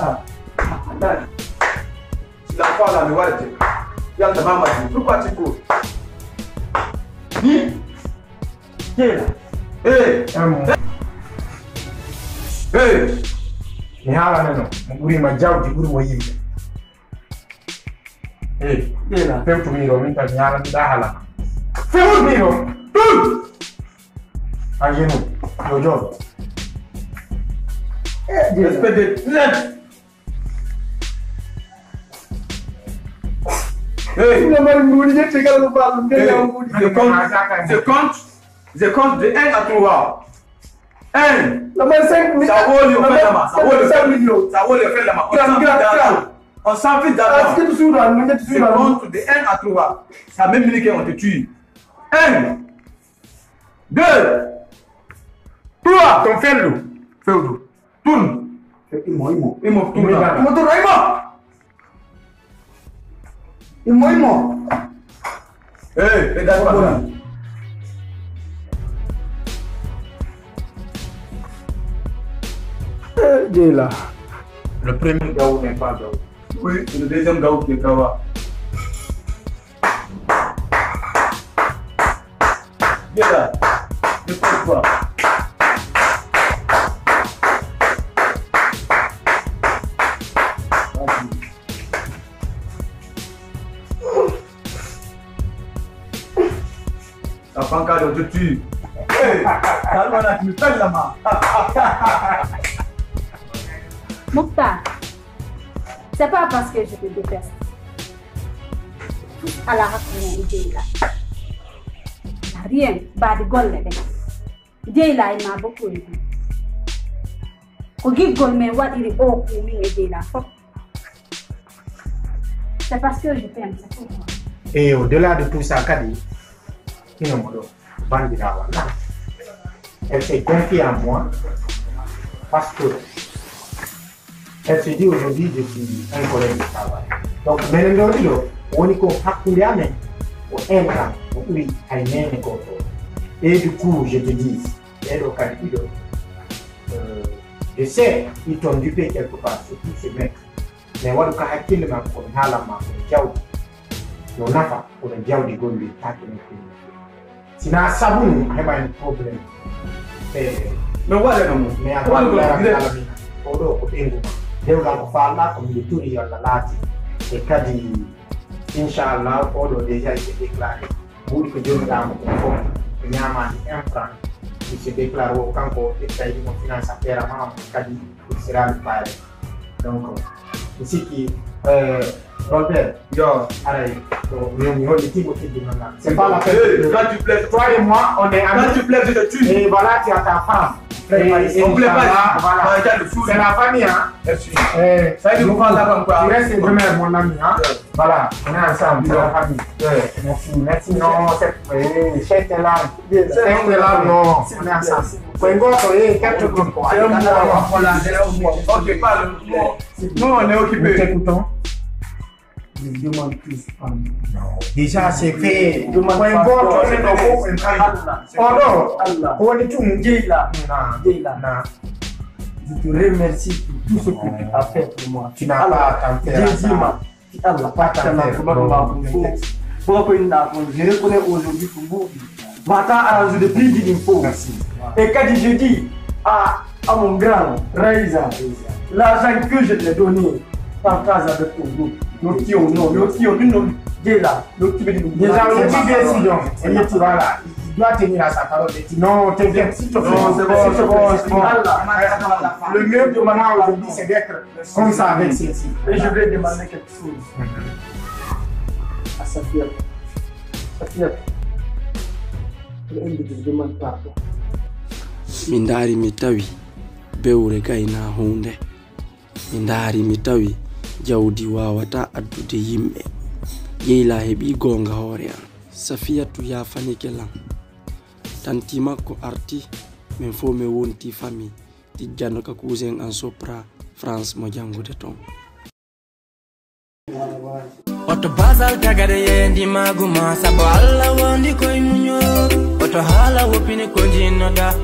Ah, attends. Si l'enfant là, mi waɗete. Yalta Mamadou, pourquoi tu cours? Ni? Kena. Hey! Em. Hey! Mi haalane no, mo ɓuri ma jawdi, ɓuri mo yimɓe. Hey, Jeyla. Fewtu miiro, min tan mi haalani ɗa haala. Fewtu miiro, tul! À genoux, yo jooɗo. Respect des traîtres. Hey. Ina mari mbuuɗi ƴetti kala ko baal ɗum, nden Hey. Mbuuɗi. Je compte, je compte, je compte de un à trois. Un. Lamar cinq mille. Ça vaut le fait là-bas. Ça vaut le fait. Cinq millions. Ça vaut le fait là-bas. On s'en fiche d'argent. On s'en fiche d'argent. Ah, c'est tout suivre, on met tout suivre. Je compte de un à trois. Ça même minute qu'on te tue. Un. Deux. Trois. Ton fellu. Fewdu. Tun. Imo, imo. Imo, tun. Imo, imo. Imo, imo. Hey, fais gaffe à ça. Eh, Jeyla. Le premier Gaou n'est pas Gaou. Oui, c'est le deuxième Gaou qui est Gawa. Viens là. Dépose-toi. Vas-y. La pancarte, je tue. Hey, calme là, tu me pètes la main. Mokhtar, c'est pas parce que je te déteste. Tout à la raconte, Jeyla. Rien, baadi golle ɗe. Jeyla, il m'a beaucoup aidé. Ko giggol men waɗiri o ku min e Jeyla fof. C'est parce que je t'aime, c'est pourquoi. Et au-delà de tout ça kadi, hino mo ɗo bandirawa na. Elle s'est confiée en moi parce que elle se dit aujourd'hui je suis un collègue de travail. Donc menen ɗo ɗiɗo woni ko hakkunde amen, ko enɗam, ko ɓuri hay nene goto. Et du coup je te dis, ɓeɗo kadi ɗiɗo, euh, je sais ils t'ont dupé quelque part, surtout ce mec. Mais waɗu ka hakkille ma, kono haalan ma kono jawdi no nafa, kono jawdi gollirtaake no feewi. Sina sabunu a heɓani problème. E no waɗano mo mais a waɗano mo direct. Oɗo ko ɓengu ma, dewgal ko faalɗa ko miɗo turi yo Allah laati. E kadi inchallah oɗo déjà ite déclaré. Ɓuri ko joomiraaɗo ko fof ko ñaamaani un franc. Il se déclare o kanko ƴettay ɗum o finance affaire ma kadi il sera le pare. Donc mi sikki, euh, Robert. Yo. Aray ko mi mi holli timo teddi non la. C'est pas la peine. Quand tu plais, toi et moi on est amis. Quand tu plais, je te tue. Et voilà, tu as ta femme. Et on plaît pas. Voilà. C'est la famille, hein. Merci. Eh, ça veut dire qu'on parle là comme quoi. Tu restes demeure mon ami, hein. Voilà, on est ensemble, c'est la famille. Merci, merci. Non, c'est, eh, c'est là. C'est là, non, on est ensemble. Koy goto, eh, quatre groupes. Ok, parle. Nous, on est occupé. Nous t'écoutons. Je demande plus. Non, déjà c'est fait. Koy goto, c'est donc. Oɗo, ko woni tun? Jeyla. Jeyla. Je te remercie pour tout ce que tu as fait pour moi. Tu n'as pas à t'en faire à ça. Ti Allah pattanako maɗuma ɗum fof. Boko inna kon, je reconnais aujourd'hui ko mbuuɗi. Mata arrange de pidi ɗin fof. E kadi je dis à, à mon grand Raïsa, l'argent que je t'ai donné, partage avec ton groupe. Yo tiyo, non, yo tiyo, ɗum non, Jeyla, yo tiɓe ɗum. Déjà, on a pris décision. On a dit, voilà, il doit tenir à sa parole. Il dit, non, t'inquiète, s'il te plaît. Non, c'est bon, c'est bon, c'est bon. Allah. Le mieux de maintenant aujourd'hui, c'est d'être comme ça avec celle-ci. Et je vais demander quelque chose à Safia. Safia, je demande pardon. Mi ndaari mi tawi bewre gayna huunde. Mi ndaari mi tawi jawdi waawata addude yimɓe. Jeyla heɓi goonga hoore an. Safiyatu yaafanike lan. Tanti makko arti, min fof min wonti famille. Tijjano ka cousin an Sopra France mo janngude ton. Oto basal tagade yendi maguma, sabo Allah wondi koy muño. Oto haala wopini ko jinnoda.